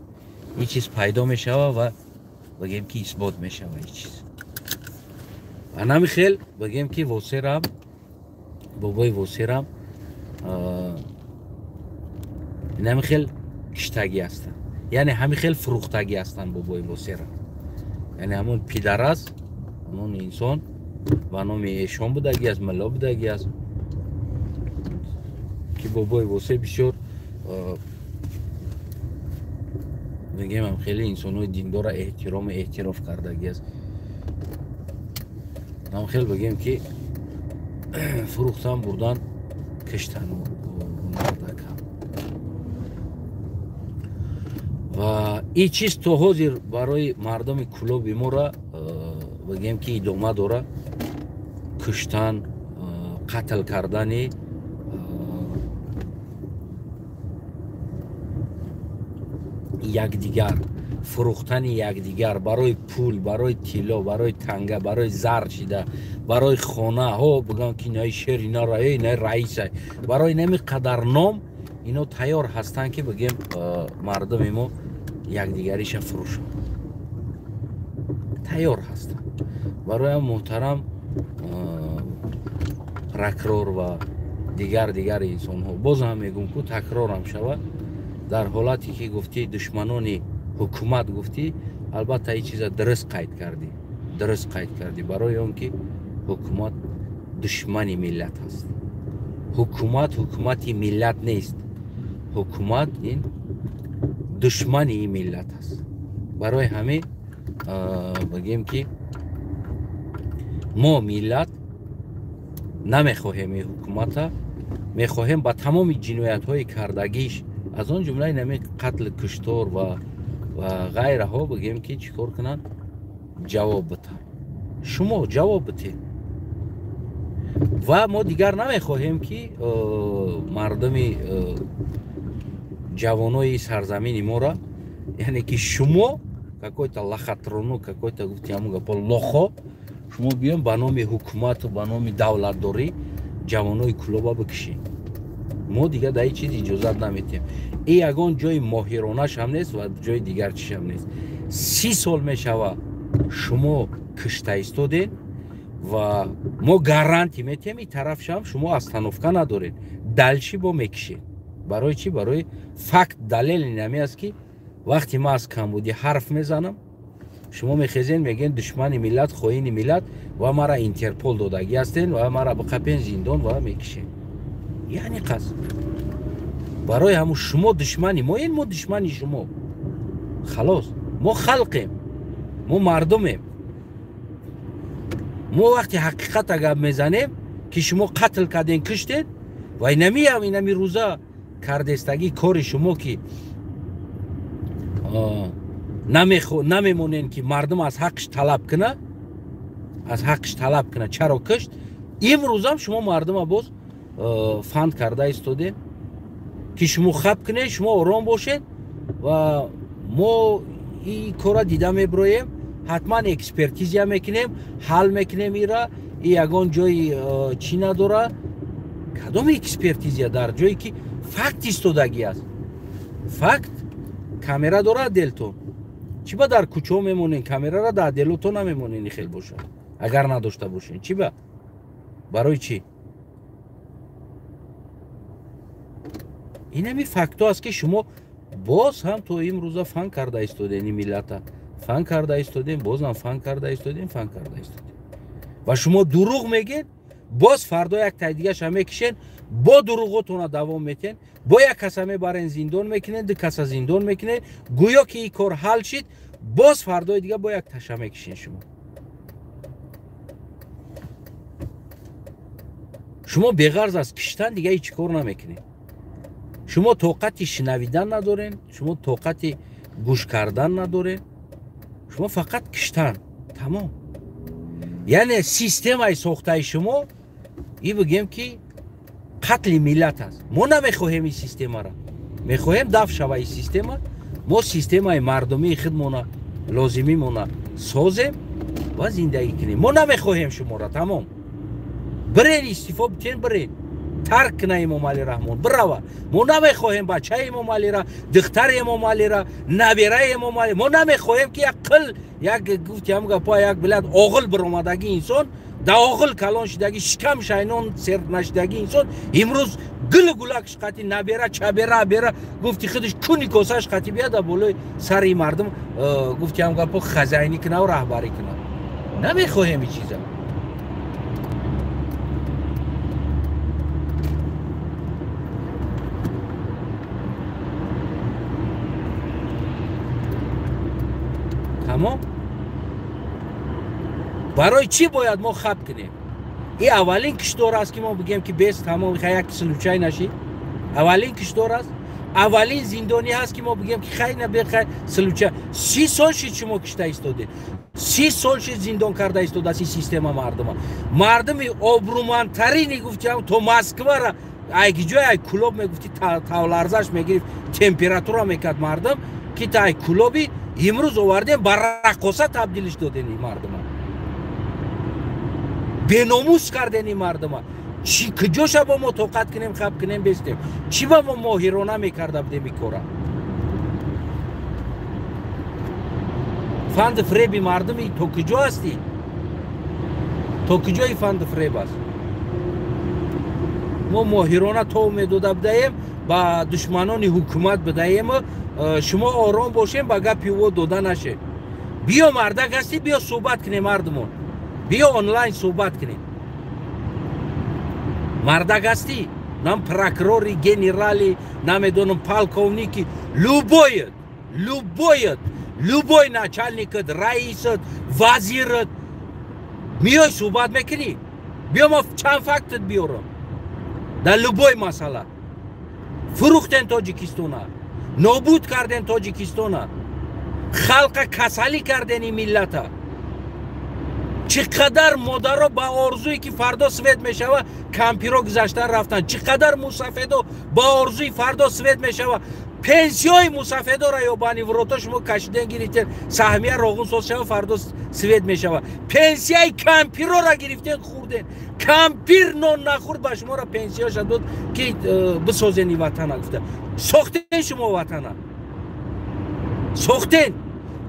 ин чиз пайдо мешава ва бигем ки исбот мешава ин чиз. Ва нами хел бигем ки Восерам, бобои Восерам инами хел киштагӣ ҳастанд, яъне ҳами хел фурӯхтагӣ ҳастанд бобои Восера. Яъне ҳамон пидарас, ҳамон инсон ба номи эшон будагӣ аст, милло будагӣ аст, ки бобои Восе бисёр мегӯем ҳам хеле инсонҳои диндора эҳтирому эҳтироф кардагӣ аст. Ҳам хел бигӯем ки фурӯхтан, бурдан, киштан мардака. Ва ин чиз то ҳозир барои мардуми клуби мора бигӯем ки идома дора. Куштан, қатл кардани якдигар, фурӯхтани якдигар барои пул, барои тилло, барои танга, барои зар шида, барои хона. Ҳо бигӯям ки инаи шер, ина инаи раиса. Барои нами қадар ном ино тайёр ҳастанд ки бигӯем мардуми мо якдигариша фурӯшанд. Тайёр ҳастанд. Барои муҳтарам прокурор ва дигар инсонҳо, боз ҳам мегӯм ку такрорам шавад, дар ҳолате ки гуфтӣ душманони ҳукумат гуфтӣ, албатта ин чиза дуруст қайд кардӣ, дуруст қайд кардӣ, барои он ки ҳукумат душмани миллат аст. Ҳукумат ҳукумати миллат нест. Ҳукумат ин душмани ин миллат аст. Барои ҳамин бигем ки мо миллат намехоҳем ин ҳукумата, мехоҳем ба тамоми ҷиноятҳои кардагиш, аз он ҷумлаи нами қатл, куштор ва ғайраҳо бигем ки чӣ кор кунанд? Ҷавоб битанд. Шумо ҷавоб битед. Ва мо дигар намехоҳем ки мардуми ҷавонои сарзамини мора, яъне ки шумо какой-то лохотрону, какой-то гуфти ҳамун гапо лохо, шумо биём ба номи ҳукумату ба номи давлатдорӣ ҷавонои клуба бикушед. Мо дигар дар ин чиз иҷозат наметиҳем. Ин ягон ҷои моҳиронаш ҳам нест ва ҷои дигар чиш ҳам нест. 30 сол мешава шумо кишта истодед, Ва мо гарантӣ метиҳем, ин тарафшам шумо остановка надоред, дальше бо мекишед. Барои чӣ? Барои факт далел инами аст, ки вақте ман аз камбудӣ ҳарф мезанам, шумо мехезен, мегӯен душмани миллат, хоини миллат ва мара Интерпол додагӣ ҳастен ва мара биқапен зиндон ва мекишен. Яъне қас барои ҳамун шумо душмани моен, мо душмани шумо. Халос, мо халқем, мо мардумем. Мо вақти ҳақиқата гап мезанем, ки шумо қатл карден, киштед, ва инамиам инами рӯза кардестагӣ кори шумо, ки намемонен, ки мардум аз ҳаққш талаб куна, аз ҳаққш талаб куна, чаро кишт. Имрӯзам шумо мардума боз фанд карда истодем, ки шумо хаб кунед, шумо ором бошед ва мо ин кора дида меброем, ҳатман экспертизия мекунем, ҳал мекунем ира, и ягон ҷои чӣ надора. Кадом экспертизия дар ҷое ки факт истодагӣ аст? Факт камера дора отделтон. Чӣ ба дар кӯчаҳо мемонен, камерара дар отделото намемонен? Хел бошад, агар надошта бошен, чӣ ба? Барои чӣ? Инами фактҳо аст, ки шумо боз ҳам то имрӯза фан карда истодем, ин миллата фан карда истодем, бозам фан карда истодем, фан карда истодем. Ва шумо дурӯғ мегед, боз фардо як тай дигаша мекишен, бо дурӯғотона давом метиҳен, бо як каса мебарен зиндон мекунен, ду каса зиндон мекунен, гӯё ки ин кор ҳал шид, боз фардои дига бо як таша мекишен. Шумо беғарз аз киштан дига ҳеҷ кор намекунед. Шумо тоқати шинавидан надорен, шумо тоқати гӯш кардан надорен, шумо фақат киштан, тамом. Яъне системаи сохтаи шумо и бигем, ки қатли миллат аст. Мо намехоҳем ин системаро, мехоҳем дафт шава ин система. Мо системаи мардумии худмона лозимимона созем ва зиндагӣ кунем. Мо намехоҳем шуморо, тамом. Бирен истифо битен, бирен тарк куна Эмомалӣ Раҳмон, бирава. Мо намехоҳем бачаи Эмомалира, духтари Эмомалира, набираи Эмомалӣ. Мо намехоҳем, ки як қил, як гуфти ҳам гапа, як билад оғил биромадагӣ инсон, да оғил калон шидагӣ, шикам шайнон сер нашидагӣ инсон имрӯз гилу гулакш қати набера, чабера, абера, гуфти худаш куни косаш қати бияда болои сари мардум, гуфти ҳам гапо, хазайнӣ кунаву раҳбарӣ кунав. Намехоҳем ин чиза. Тамом. Барои чӣ бояд мо хаб кунем? И аввалин киштор аст, ки мо бигем, ки бес, тамом, як случай нашид. Аввалин киштор аст, аввалин зиндонӣ ҳаст, ки мо бигем, ки хай набехай случай. 30 сол шид шумо кишта истодед, 30 сол шид зиндон карда истодааст ин система мардума. Мардуми обрӯмандтарини, гуфтиам, то Москвара ай ҷой ай Кӯлоб мегуфти тавларзаш мегирифт, температура мекард мардум, ки та ай Кӯлоби имрӯз овардем, ба раққоса табдилиш додем ин мардума, беномус кардем ин мардума. Чӣ куҷоша бо мо тоқат кунем, хаб кунем, бестем? Чӣ ба мо моҳирона мекарда будем ин кора? Фанду фреби мардуми то куҷо ҳастӣ? То куҷои фанду фреб аст? Мо моҳирона тов медода будаем, ба душманони ҳукумат будаем. Шумо ором бошем, ба гапи ӯ дода нашед. Биё, мардак ҳастӣ, биё суҳбат кунем, мардумон, биё онлайн суҳбат кунем. Мардак ҳастӣ, нам прокурори, генерали, намедонам, полковники, любоят, любоят, любой начальникат, раисат, вазират, миёй суҳбат мекунӣ. Биё, ма чанд фактат биёрам дар любой масъала. Фурӯхтен Тоҷикистона, нобуд карден Тоҷикистона, халқа касалӣ карден ин миллата. Чӣ қадар модаро ба орзуе ки фардо свет мешава кампиро гузаштан рафтанд, чӣ қадар мусафедо ба орзуи фардо свет мешава пенсияи мусафедора ё баниврото шумо кашиден гирифтен, саҳмия роғун соз шава, фардо свет мешава. Пенсияи кампирора гирифтен, хӯрден. Кампир нон нахӯрд, ба шуморо пенсияша дод, ки бисозен ин ватана, гуфта. Сохтен шумо ватана, сохтен.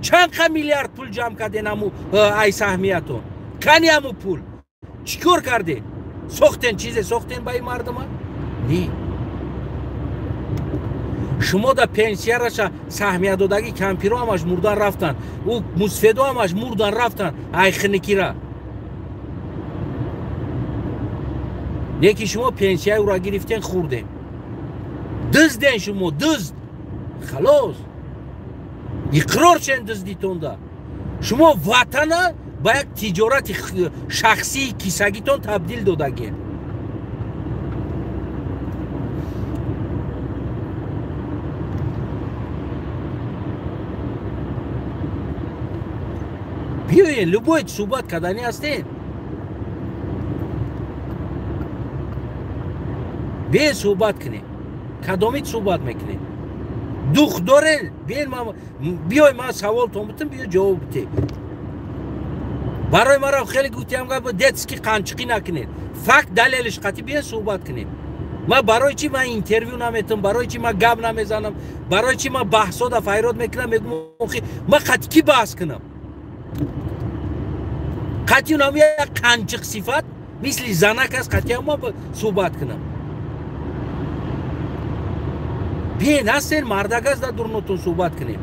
Чанд қа миллиард пул ҷамъ карден ҳаму ай саҳмиятон? Кани ҳаму пул? Чӣ кор кардем? Сохтен, чизе сохтен ба ин мардума? Не. Шумо да пенсияраша саҳмиядодагӣ кампиро ҳамаш мурдан рафтан, ӯ мусфедо ҳамаш мурдан рафтан, айхиникира. Неки шумо пенсияи ӯра гирифтен, хӯрдем. Дузден шумо, дузд. Халос. Иқрор шен дуздитонда. Шумо ватана ба як тиҷорати шахсии кисагитон табдил додагем. Биёен, любой суҳбат кардани ҳастен. Биёен суҳбат кунем. Кадомит суҳбат мекунем? Дух дорен? Биёй ман саволтон бутам, биё ҷавоб бите. Барои маро хеле гуфтиам гап детски қанчиқӣ накунед. Факт далелиш қатӣ биёен суҳбат кунем. Ман барои чӣ ман интервю наметам, барои чӣ ман гап намезанам, барои чӣ ман баҳсода файрод мекунам, мегӯям ман қатӣ кӣ баҳс кунам? Қатӣ унам як қанчиқ сифат мисли занак аст, қатӣ ман суҳбат кунам. Биёен ҳастен, мардак аст, дар дурнотон суҳбат кунем.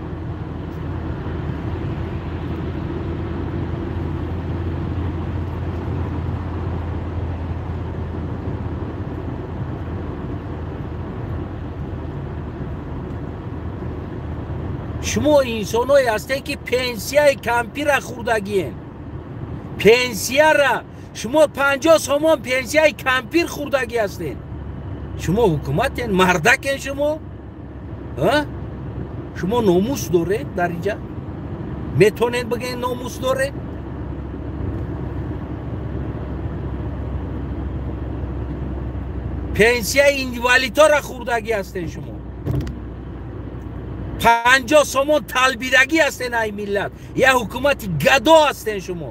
Шумо инсоное ҳастед, ки пенсияи кампира хӯрдагиен. Пенсияра шумо 50 сомон пенсияи кампир хӯрдагӣ ҳастед. Шумо ҳукуматен, мардакен шумо? Шумо номус доред дар инҷа? Метонед бигӯед номус доред? Пенсияи инвалидҳоро хӯрдагӣ ҳастед шумо. 50 сомон талбидагӣ ҳастен ай миллат. Я ҳукумати гадо ҳастен шумо.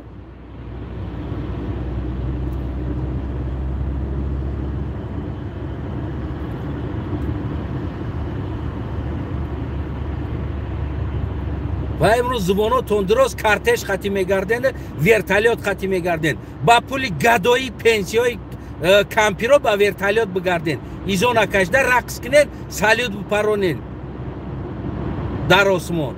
Ва имрӯз зубонотон дуроз картеж қатӣ мегарден, вертолёт қатӣ мегарден. Ба пули гадоӣ пенсияи кампиро ба вертолёт бигарден. Изо накашда рақс кунен, салют бипаронен дар осмон.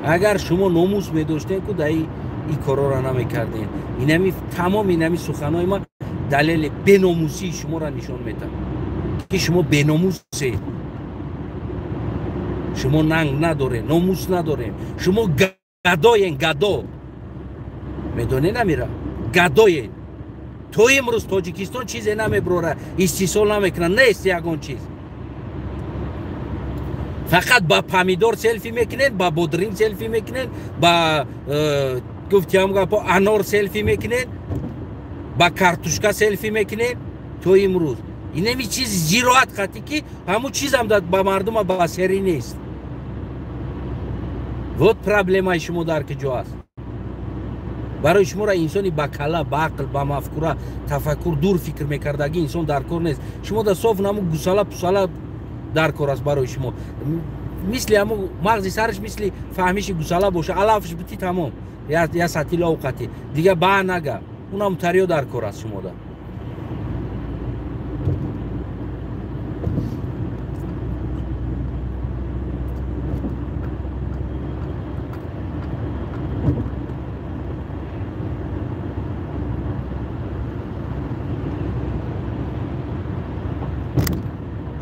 Агар шумо номус медоштен, ку дар ин корора намекарден. Инами тамом инами суханои ман далели беномусии шуморо нишон медиҳад, ки шумо беномусед. Шумо нанг надоред, номус надоред. Шумо гадоен, гадо. Медонед намира? Гадоен. То имрӯз Тоҷикистон чизе намеброра, истисол намекунад, нест ягон чиз. Фақат ба помидор селфи мекунед, ба бодринг селфи мекунед, ба гуфтиам гапо анор селфи мекунед, ба картушка селфи мекунед. То имрӯз инами чиз зироат қатӣ, ки ҳамун чизам ба мардума ба серӣ нест. Вот проблемаи шумо дар куҷо аст. Барои шуморо инсони ба кала, ба ақл, ба мафкура, тафаккур дур фикр мекардагӣ инсон дар кор нест. Шумо да соф наму гусала пусала дар кор аст барои шумо. Мисли ҳаму мағзи сараш мисли фаҳмиши гусала боша, алафш бити тамом. Я сатил овқати. Дига ба нага. Унам тариё дар кор аст шумода.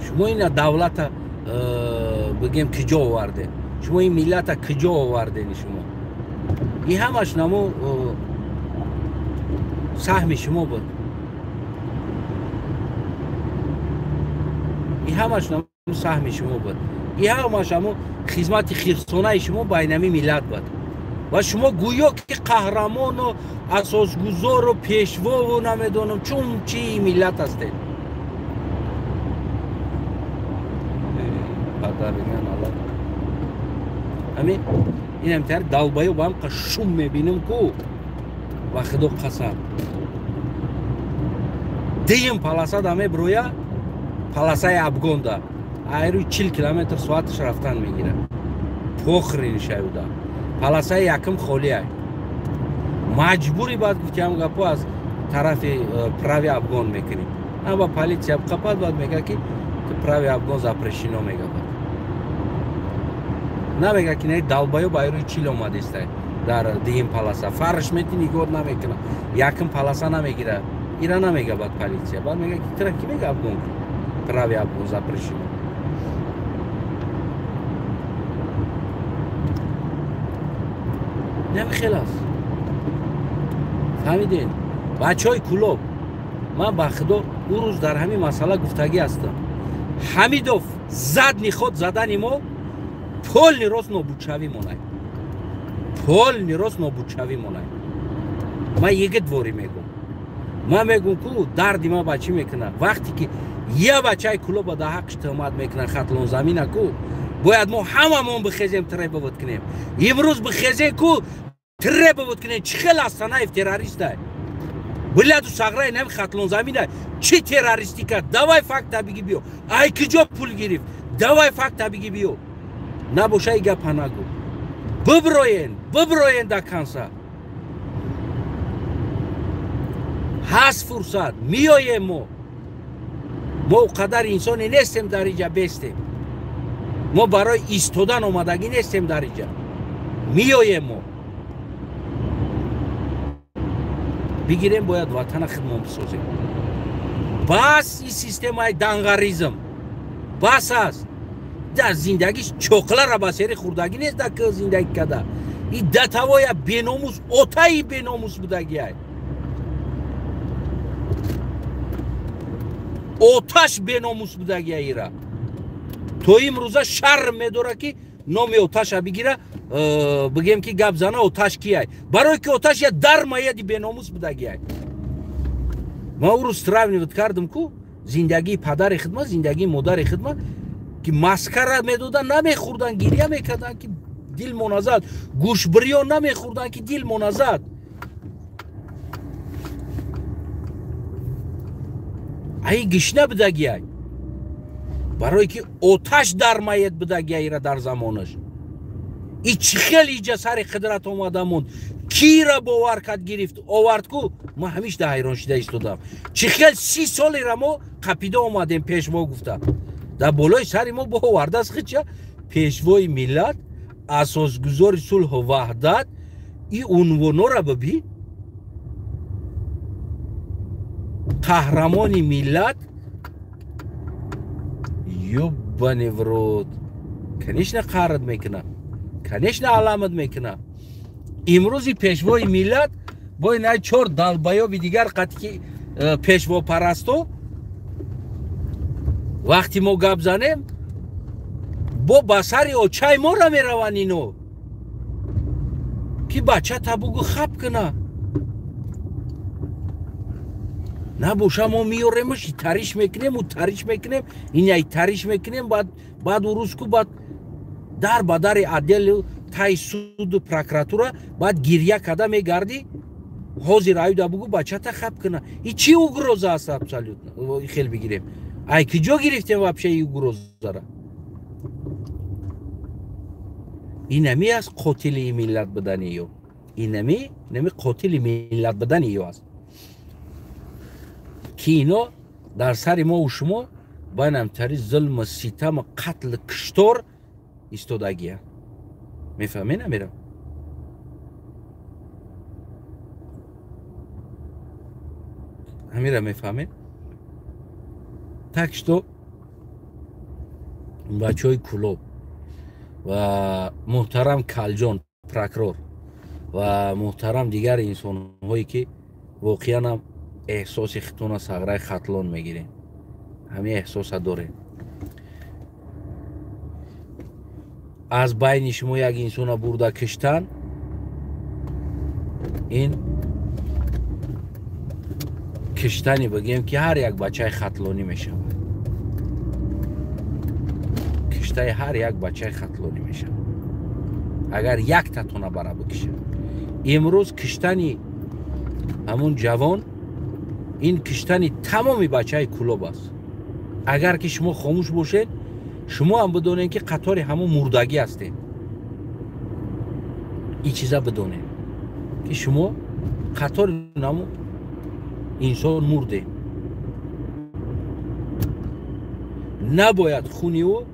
Шумо ина давлата бигем куҷо овардед? Шумо ин миллата куҷо овардед шумо? Ин ҳамаш намо саҳми шумо буд. Ин ҳамаш намо саҳми шумо буд. Ин ҳамаш ҳамо хизмати хирсонаи шумо байнами миллат буд. Ва шумо гӯё ки қаҳрамону асосгузору пешвову намедонам чун чи миллат ҳастед. Ами инам тар далбаю ба ҳам шум мебинам ку ба худо қасам. Дим полоса да меброя, полосаи Абгонда. Айрӯи 40 километр соаташ рафтан мегирад. Похрен шаюда. Полосаи якум холиай. Маҷбури баъд гуфти ҳам гапо аз тарафи правый обгон мекунӣ. Ама полиция қапад, баъд мега ки правый обгон запрещено мега. Баъд намега ки не долбоёб айрӯи чил омадистай дар дуюм полоса. Фарш мети нигоҳ намекуна. Якум полоса намегира. Ира намега баъд полиция. Баъд мега ки тра ки мега обгон кун. Правый обгон запрещено. Намихел аст. Фаҳмидед? Бачаҳои Кулоб, ман ба худо ӯ рӯз дар ҳамин масъала гуфтагӣ ҳастам. Ҳамидов задний ход задани мо полный рост нобудшавӣ монай. Полный рост нобудшавӣ монай. Ман егит ворӣ мегӯм. Ман мегӯм ку дарди ман ба чӣ мекунад? Вақте ки я бачаи Кулоба дар ҳаққш туҳмат мекунад Хатлон замина ку, бояд мо ҳамамон бихезем, требовать кунем. Имрӯз бихезем ку, требовать кунем, чӣ хел Астанаев террористай. Биляду сағраи нами Хатлон замина чӣ террористӣ кард? Давай факта биги биё. Ай киҷо пул гирифт? Давай факта биги биё. Набоша и гапа нагӯ. Биброен, биброен до конца. Ҳаст фурсат, миёем мо. Мо о қадар инсоне нестем дар инҷа бестем. Мо барои истодан омадагӣ нестем дар инҷа. Миёем мо. Бигирем, бояд ватана худмон бисозем. Бас ин системаи данғаризм. Бас аст. Дар зиндагиш чоқлара ба сери хӯрдагӣ нест, дар ки зиндагӣ када. И датавоя беномус, отаи беномус будагиай. Оташ беномус будагиай ира. То имрӯза шарм медора ки номи оташа бигира, бигем ки гап зана оташ кияй. Барои ки оташ я дармаяди беномус будагиай. Ман ӯ рӯз сравнивать кардам ку зиндагии падари хидма, зиндагии модари хидма, ки маскара медодан, намехӯрдан, гиря мекардан ки дил моназад, гӯшбирён намехӯрдан ки дил моназад. Ай гишна будагиай. Барои ки оташ дармаед будагиай ира дар замонаш. И чӣ хел иҷа сари қудрат омада монд? Кира бовар кард гирифт, овард ку? Ман ҳамиш да ҳайрон шида истодам. Чӣ хел 30 солера мо қапида омадем пешво гуфта. Дар болои сари мо бо овардааст хича пешвои миллат, асосгузори сулҳу ваҳдат, и унвонора бибин. Қаҳрамони миллат. Ёбани в рот. Конечно қард мекунад. Конечно аламат мекунад. Имрӯзи пешвои миллат бо инай чор долбоёби дигар қати ки пешвопарасто вақти мо гап занем бо ба сари очаи мора мераванд ино ки бача табугу хаб куна. Набоша мо меёремаш, тариш мекунем, тариш мекунем, инай тариш мекунем, баъд урӯз ку баъд дар ба дари отдел тай суду прокуратура баъд гирья када мегардӣ. Ҳозир аюда бугу бачата хаб куна. И чӣ угроза аст абсолютно? Хел бигирем. Ай киҷо гирифтем вообще и угрозара? Инами аст қотили миллат будани ё. Инами қотили миллат будани ё аст. Ки ино дар сари мо у шумо байнамтари зулму ситаму қатлу киштор истодагия. Мефаҳмед намерам? Ҳамира мефаҳмед? Так что бачаҳои Кулоб ва муҳтарам Калҷон прокурор ва муҳтарам дигар инсонҳое ки воқеан ҳам эҳсоси хитона сағраи Хатлон мегирем, ҳамин эҳсоса дорем. Аз байни шумо як инсона бурда киштан ин киштани бигем ки ҳар як бачаи хатлонӣ мешавад. Киштаи ҳар як бачаи хатлонӣ мешавад агар як татона бара бикишад. Имрӯз киштани ҳамун ҷавон ин киштани тамоми бачаи Кулоб аст. Агар ки шумо хомӯш бошед, шумо ҳам бидонед ки қатори ҳамун мурдагӣ ҳастед. Ин чиза бидонед ки шумо Қатори наму инсон мурдем. Набояд хуни ӯ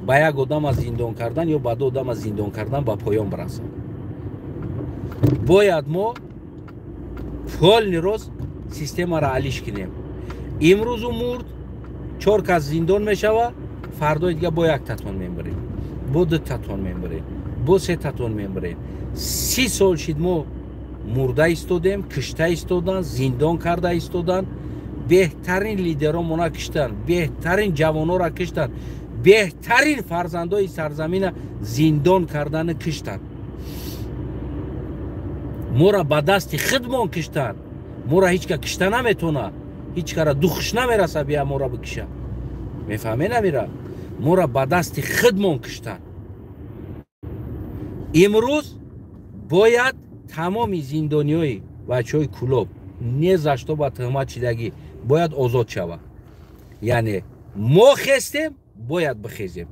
ба як одам аз зиндон кардан ё ба ду одам аз зиндон кардан ба поён бирасад. Бояд мо полный рост системаро алиш кунем. Имрӯз ӯ мурд, 4 кас зиндон мешава, фардои дига бо як татон мебарем, бо 2 татон мебарем, бо 3 татон мебарем. 30 сол шид мо мурда истодем, кишта истодан, зиндон карда истодан. Беҳтарин лидеромона киштан, беҳтарин ҷавонора киштан, беҳтарин фарзандои сарзамина зиндон кардану киштан. Мора ба дасти худмон киштан. Мора ҳеҷ ка кишта наметона, ҳеҷ кара духш намераса бия мора бикиша. Мефаҳме намира? Мора ба дасти худмон киштан. Имрӯз бояд тамоми зиндониҳои бачаҳои Кӯлоб не за что ба туҳмат шидагӣ бояд озод шавад. Яъне мо хестем, бояд бихезем.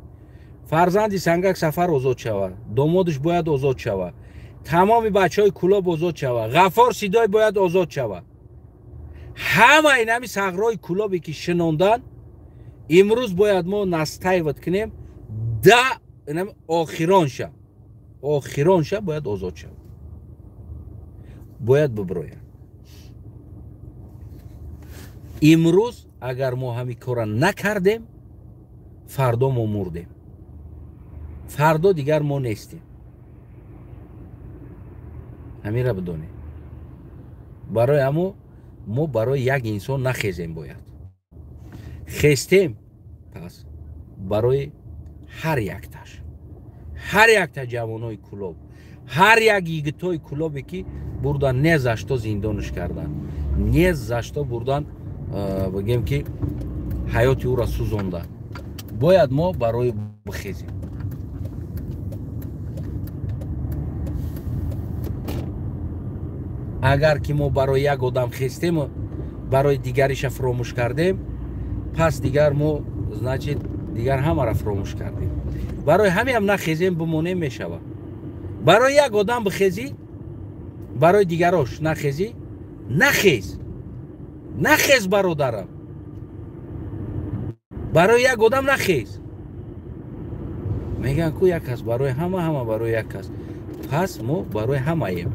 Фарзанди Сангак Сафар озод шавад, домодаш бояд озод шавад, тамоми бачаҳои Кӯлоб озод шавад, Ғаффор Сидой бояд озод шавад. Ҳамаи нами сағрои Кӯлобе ки шинондан, имрӯз бояд мо настаиват кунем, да охиронша, охиронша бояд озод шавад, бояд биброяд. Имрӯз агар мо ҳамин кора накардем, фардо мо мурдем, фардо дигар мо нестем. Ҳаминро бидонем. Барои ҳамо мо барои як инсон нахезем, бояд хестем пас барои ҳар якташ, ҳар якта ҷавонои Кӯлоб, ҳар як йигитои Кӯлобе ки бурдан не за что зиндонш кардан, не за что бурдан, бигем ки ҳаёти ӯро сӯзондан. Бояд мо барои бихезем. Агар ки мо барои як одам хестему барои дигариша фуромӯш кардем, пас дигар мо, значит, дигар ҳамаро фуромӯш кардем. Барои ҳамеам нахезем, бимонем мешавад. Барои як одам бихезӣ, барои дигарош нахезӣ, нахез, нахез бародарам, барои як одам нахез. Мегӯянд ку як кас барои ҳама, ҳама барои як кас. Пас мо барои ҳамаем.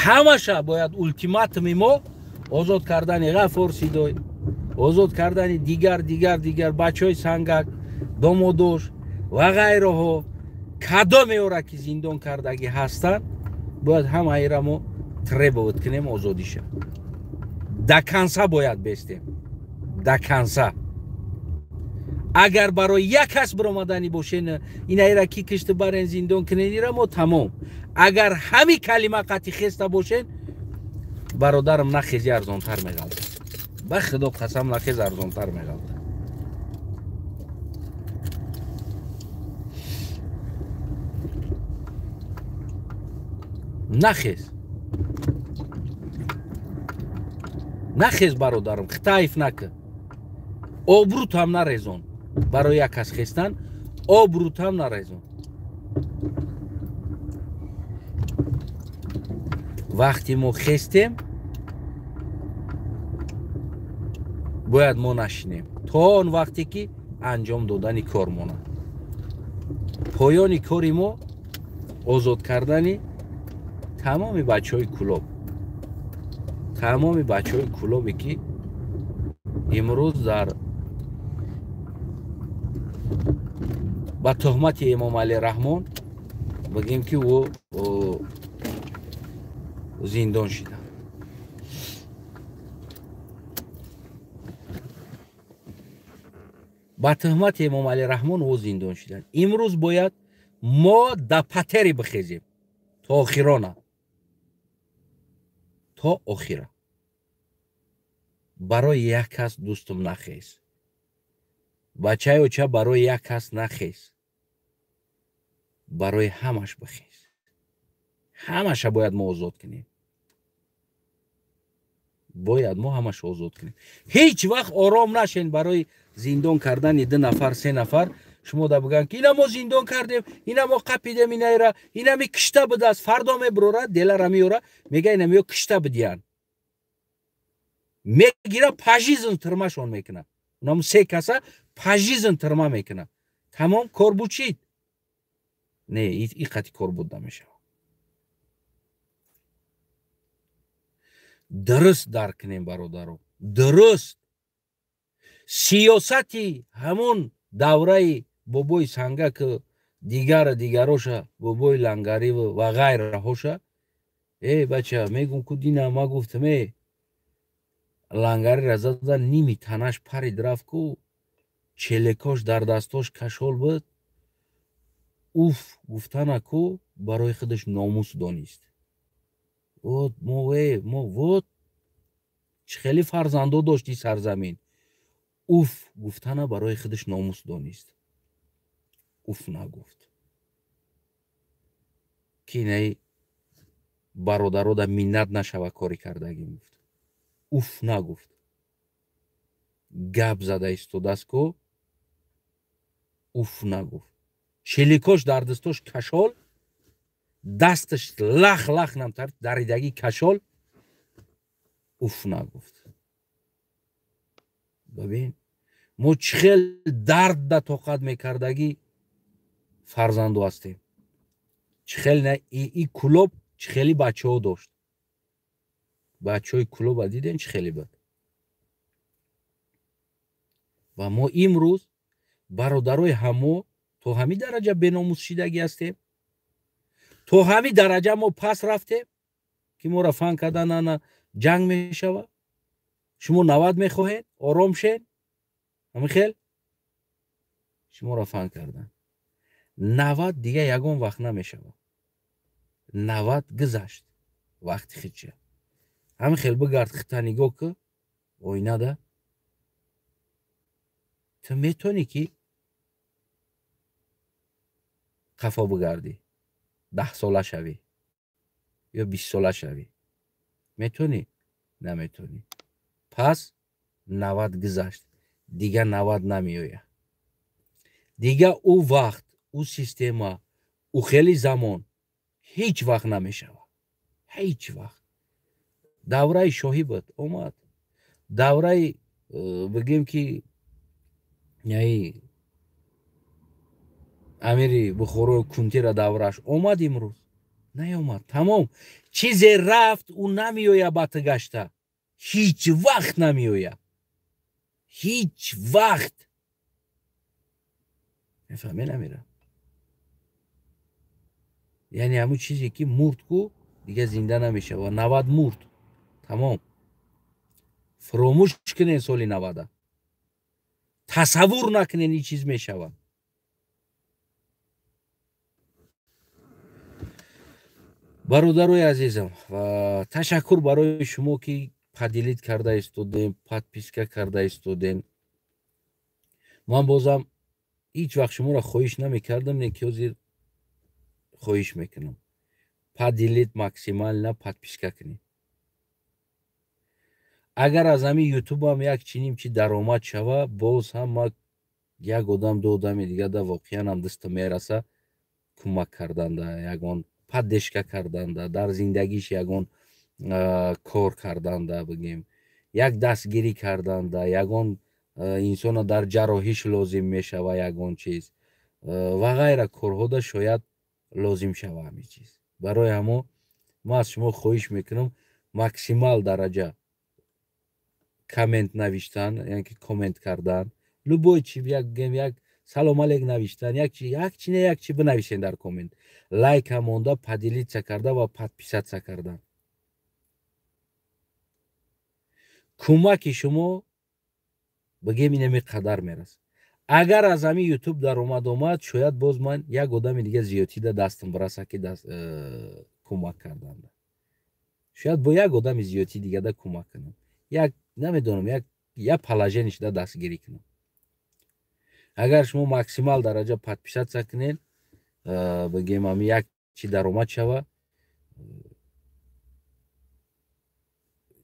Ҳамаша бояд ултиматуми мо озод кардани Ғаффор Сидой, озод кардани дигар дигар дигар бачаҳои Сангак, домодош ва ғайраҳо, кадомеора ки зиндон кардагӣ ҳастанд, бояд ҳамаира мо требовать кунем озодиша. До конца бояд бестем, до конца. Агар барои як кас биромаданӣ бошен, инаира ки кишти барен зиндон кунен, ира мо тамом. Агар ҳами калима қатъи хеста бошен, бародарам, нахези арзонтар меғалтад. Ба худо қасам, нахез арзонтар меғалтад. Нахез, нахез бародарам, хитаиф накун, обрӯтам нарезон. Барои як кас хестан обрӯтам нарезон. Вақте мо хестем, бояд мо нашинем то он вақте ки анҷом додани кор монад. Поёни кори мо озод кардани тамоми бачаҳои Кӯлоб, тамоми бачаҳои Кӯлобе ки имрӯз дар ба туҳмати Эмомалӣ Раҳмон бигем ки ӯ зиндон шида. Ба туҳмати Эмомалӣ Раҳмон ӯ зиндон шиданд. Имрӯз бояд мо да патери бихезем то охирона, то охира. Барои як кас дӯстум нахез, бачаи оча барои як кас нахез, барои ҳамаш бихез. Ҳамаша бояд мо озод кунем, бояд мо ҳамаша озод кунем. Ҳеҷ вақт ором нашен барои зиндон кардани 2 нафар, 3 нафар. Шумо да бигӯянд, ки ина мо зиндон кардем, ина мо қапидем, инаира инами кишта будааст. Фардо мебурора, делара меёра, мега инамиё кишта бидиян. Мегира, пажизн тирмашон мекуна. Унам се каса пажизн тирма мекуна. Тамом, кор бучид. Не, и қати кор буд намешавад. Дуруст дарк кунем, бародаро, дуруст. Сиёсати ҳамон давраи бобои Сангак, дигар дигароша, бобои Лангариву ва ғайраҳоша. Э, бача, мегум ку, дина ма гуфтам, э, Лангарира зада, ними танаш парид, рафт ку, челекош дар дастош кашол буд. Уф гуфтана ку барои худаш номус донист. Вот мо, э, мо вот чӣ хеле фарзандо дошти сарзамин. Уф гуфтана барои худаш номус донист, уф нагуфт, ки инаи бародарода миннат нашава кори кардагим гуфт. Уф нагуфт, гап зада истодааст ку, уф нагуфт. Челикош дар дастош кашол, дасташ лах лах намтар даридагӣ кашол, уф нагуфт. Бибин, мо чӣ хел дард да тоқат мекардагӣ фарзанду ҳастем. Чӣ хел на и Кулоб чӣ хели бачаҳо дошт. Бачаҳои Кулоба дидем, чӣ хеле буд. Ва мо имрӯз бародарои ҳамо то ҳамин дараҷа беномусшидагӣ ҳастем, то ҳамин дараҷа мо пас рафтем, ки моро фан кардан, ана ҷанг мешавад. Шумо 90 мехоҳед, ором шед, ҳамин хел шуморо фан кардан. 90 дига ягон вақт намешавад. 90 гузашт вақти хича. Ҳамин хел бигард, хита нигоҳ ку оинада, ту метавонӣ ки қафо бигардӣ, 10 сола шавӣ ё 20 сола шавӣ? Метавонӣ? Наметавонӣ. Пас 90 гузашт, дига 90 намеояд. Дига ӯ вақт, ӯ система, ӯ хели замон ҳеҷ вақт намешавад, ҳеҷ вақт. Давраи шоҳӣ буд, омад. Давраи бигем ки яи амири Бухоро Кунтира давраш омад, имрӯз наёмад. Тамом, чизе рафт, ӯ намеояд ба ту гашта, ҳеҷ вақт намеояд, ҳеҷ вақт. Мефаҳме, намера? Яъне ҳамун чизе ки мурд ку, дига зинда намешавад. 90 мурд, тамом. Фуромӯш кунен соли 90-а, тасаввур накунен ин чиз мешавад. Бародарои азизам, ташаккур барои шумо, ки поделить карда истодем, подписка карда истодем. Ман бозам ҳеҷ вақт шуморо хоҳиш намекардам, не ки ҳозир хоҳиш мекунам: поделить максимально, подписка кунед. Агар аз ҳамин ютубам як чиним чи даромад шава, боз ҳам ма як одам, ду одами дига да воқеан ҳам дастам мераса кӯмак карданда, ягон поддержка карданда, дар зиндагиш ягон кор карданда, бигем, як дастгирӣ карданда, ягон инсона дар ҷарроҳиш лозим мешава, ягон чиз ва ғайра корҳода шояд лозим шава ҳамин чиз. Барои ҳамо ман аз шумо хоҳиш мекунам максимал дараҷа коммент навиштан, яъне ки коммент кардан, любой чи, як гем, як салом алейк навиштан, як чи, як чи, не як чи бинависен дар коммент, лайка монда, поделиться карда ва подписаться кардан. Кӯмаки шумо, бигем, инами қадар мерасад. Агар аз ҳамин ютуб даромад омад, шояд боз ман як одами дига зиёдтида дастам бираса, ки кӯмак карданда, шояд бо як одами зиёдтӣ дигада кӯмак кунам, як намедонам, як положение шуда дастгирӣ кунам. Агар шумо максимал дараҷа подписаться кунед, бигем, ҳами як чи даромад шава,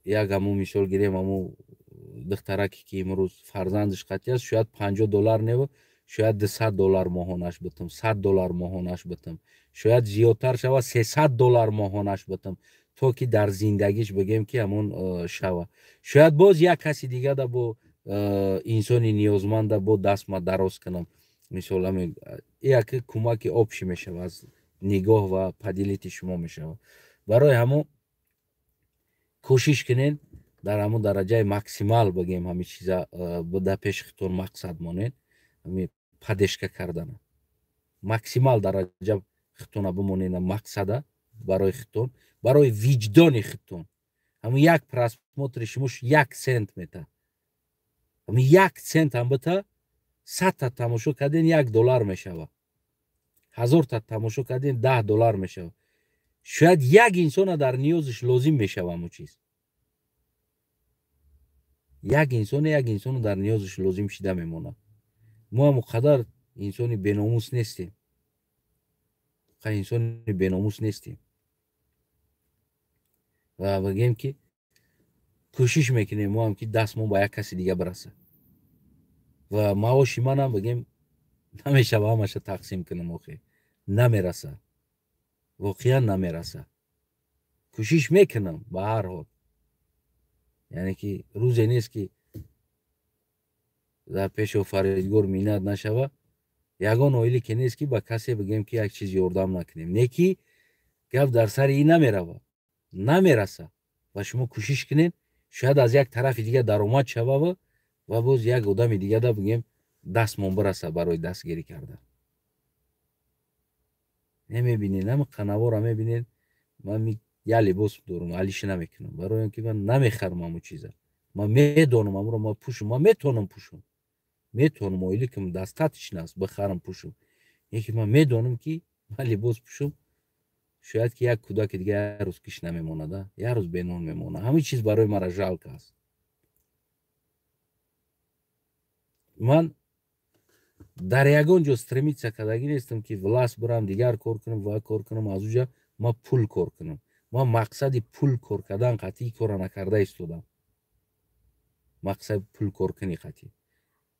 як ҳамун мисол гирем, ҳамун духтараке, ки имрӯз фарзандаш қатъи аст, шояд 50 доллар неву, Шояд $200 моҳонаш битам, $100 моҳонаш битам, шояд зиёдтар шава $300 моҳонаш битам, то ки дар зиндагиш бигем ки ҳамон шава. Шояд боз як каси дига да бо инсони ниёзманда бо дастма дароз кунам. Мисол ҳамин як кӯмаки общий мешава, аз нигоҳ ва поделить и шумо мешава. Барои ҳамон кӯшиш кунед дар ҳамон дараҷаи максимал бигем ҳамин чиза дар пеши худтон мақсад монед, ҳамин поддержка кардана максимал дараҷа худтона бимонед мақсада барои худтон, барои виҷдони худтон. Ҳамин як просмотр и шумо 1 сент мета, ҳамин 1 сент ҳам бита, 100 та тамошо карден $1 мешава, 1000 та тамошо карден $10 мешава. Шояд як инсона дар ниёзиш лозим мешава ҳамон чиз, як инсоне як инсону дар ниёзиш лозим шида мемонад. Мо ҳам қадар инсони беномус нестем, инсони беномус нестем ва бигем ки кӯшиш мекунем мо ҳам ки дастмон ба як каси дига бирасад. Ва маоши манам бигем намешава ҳамаша тақсим кунам, охе намераса, воқеан намераса. Кӯшиш мекунам ба ҳар ҳол, яъне ки рӯзе нест ки дар пеши офаридгор миннат нашава. Ягон оиле ки нест ки ба касе бигем ки як чиз ёрдам накунем. Не ки гап дар сари ин намерава, намераса. Ва шумо кӯшиш кунед, шояд аз як тарафи дига даромад шавава ва боз як одами дигада бигем дастмон бираса барои дастгирӣ кардан. Намебинед ҳама қанавора мебинед, ман як либос дорам, алиша намекунам, барои он ки ман намехарам ҳамон чиза. Ман медонам ҳамонро ман пӯшум, ман метавонам пӯшум, метавонам, оиликам достаточно аст бихарам пӯшум. Яке ман медонам ки ман либос пӯшум, шояд ки як кӯдаки дига як рӯз киш намемонада, як рӯз бенон мемонад. Ҳамин чиз барои мара жалко аст. Ман дар ягон ҷо стремиться кардагӣ нестам ки власт бирам, дигар кор кунам ва кор кунам, аз уҷа ман пул кор кунам. Ман мақсади пул кор кардан қатъи кора накарда истодам. Мақсади пул кор кунӣ қатъи.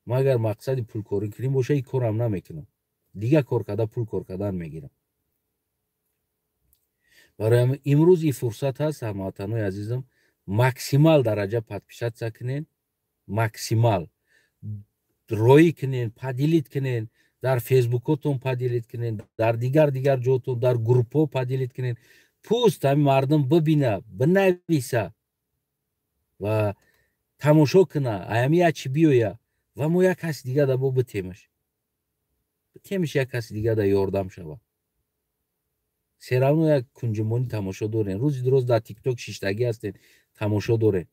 Ман агар мақсади пул кор кунӣ боша, ин корам намекунам. Дигар кор карда пул кор кардан мегирам. Барои имрӯз ин фурсат ҳаст, ҳамватанои азизам, максимал дараҷа подписаться кунед, максимал роӣ кунед, поделить кунед, дар фейсбукотон поделить кунед, дар дигар ҷотон, дар группҳо поделить кунед. Пуст ҳамин мардум бибина, бинависа ва тамошо куна, аями як чи биёя ва мо як каси дига да бо битемаш, битемаш як каси дига да ёрдам шава. Серавно як кунҷумонӣ тамошо дорем, рӯзи дуроз дар тикток шиштагӣ ҳастем, тамошо дорем.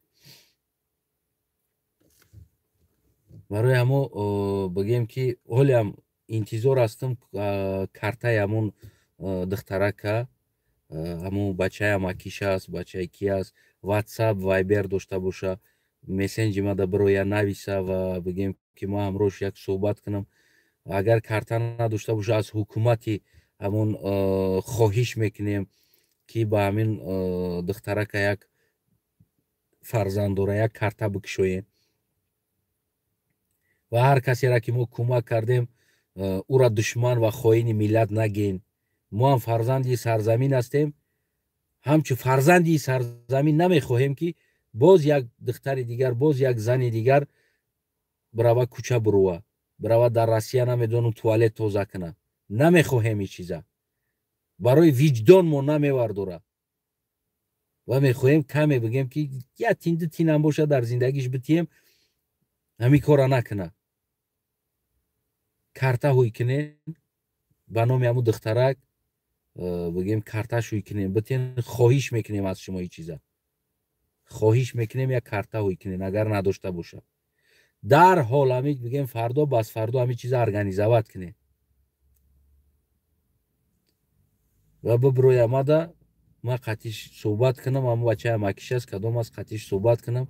Барои ҳамо бигем ки ҳолиам интизор ҳастам картаи ҳамон духтарака, ҳамон бачаи амакиш аст, бачаи ки аст, ватсап, вайбер дошта боша, мессенҷи мада бироя нависа ва бигем ки ман ҳамроҳш як суҳбат кунам. Агар карта надошта боша, аз ҳукумати ҳамон хоҳиш мекунем ки ба ҳамин духтарака як фарзанд дора, як карта бикушоем. Ва ҳар касеро ки мо кӯмак кардем, ӯра душман ва хоини миллат нагем. Мо ҳам фарзанди сарзамин ҳастем, ҳамчун фарзанди сарзамин намехоҳем ки боз як духтари дигар, боз як зани дигар бирава кӯча бурува, бирава дар Россия намедонам туалет тоза куна. Намехоҳем ин чиза, барои виҷдон мо намевардора ва мехоҳем каме бигем ки як тин ду тинам боша дар зиндагиш битием, ҳамин кора накуна. Карта ҳуй кунем ба номи ҳамун духтарак, бигем карташ ҳуй кунем битен. Хоҳиш мекунем аз шумо ин чиза, хоҳиш мекунем як карта ҳуй кунем агар надошта боша. Дар ҳол ҳамин бигем фардо бас фардо ҳамин чиза организовать кунем ва биброя мада ман қатиш суҳбат кунам, ҳамун бачаи амакиш аст, кадом аст, қатиш суҳбат кунам,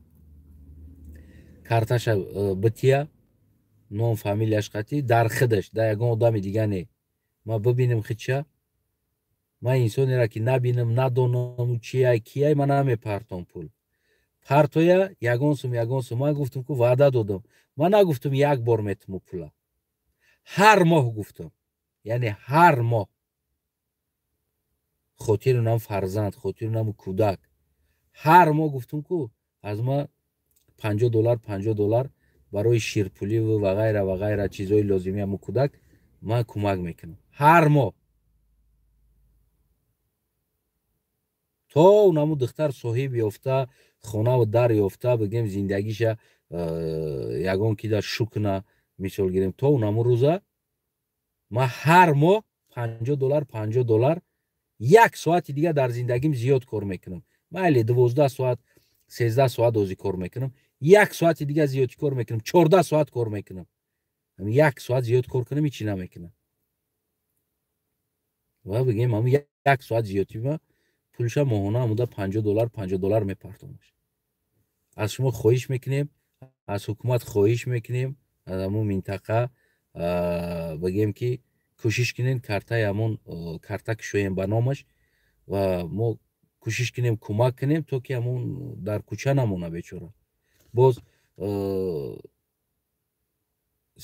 карташа бития, ном фамилияш қатӣ дар худаш, дар ягон одами дига не. Ман бибинем худша, ман инсонеро ки набинам, надонам чияй кияй, ман намепартом пул. Партоя ягон сум, ягон сум. Ман гуфтам ку ваъда додам, ман нагуфтам як бор метуму пула. Ҳар моҳ гуфтам, яъне ҳар моҳ хотири нам фарзанд, хотири нам кӯдак, ҳар моҳ гуфтам ку аз ма $50 $50 барои ширпулӣ ва ғайра ва ғайра чизҳои лозимии ҳамун кӯдак ман кӯмак мекунам ҳар моҳ, то унаму духтар соҳиб ёфта, хонаву дар ёфта, бигем зиндагиша ягон кида шукна, мисол гирем, то унаму рӯза ман ҳар моҳ $50 $50 як соати дига дар зиндагим зиёд кор мекунам. Майли 12 соат 13 соат озӣ кор мекунам, як соати дига зиёдӣ кор мекунам, 14 соат кор мекунам. Як соат зиёд кор кунам, ҳечи намекунам. Ва бигем ҳамун як соат зиёдӣ ма пулша моҳона ҳамуда $50 $50 мепартонаш. Аз шумо хоҳиш мекунем, аз ҳукумат хоҳиш мекунем, аз ҳамун минтақа бигем ки кӯшиш кунем картаи ҳамон карта кушоем ба номаш ва мо кӯшиш кунем кӯмак кунем, то ки ҳамон дар кӯча намона бечора. Боз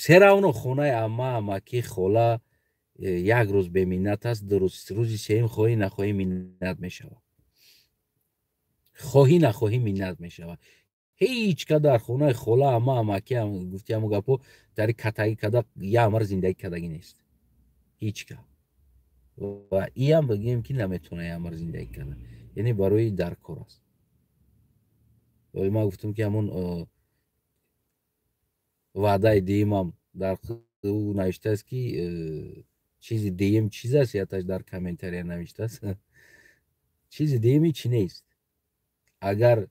серавно хонаи амма, амакӣ, хола як рӯз беминнат аст, ду рӯз, рӯзи сеюм хоҳӣ нахоҳӣ миннат мешавад, хоҳӣ нахоҳӣ миннат мешавад. Ҳеҷ ка дар хонаи хола, амма, амакӣ гуфти ҳамон гапо дар катагӣ када як амр зиндагӣ кардагӣ нест, ҳеҷ ка. Ва иам бигем ки наметавона як амр зиндагӣ карда, яъне барои дар кор аст. Вале ман гуфтам ки ҳамон ваъдаи дуюмам дар ӯ навиштааст ки чизи дуюм чиз аст, яташ дар комментария навиштааст. Чизи дуюми чӣ нест. Агар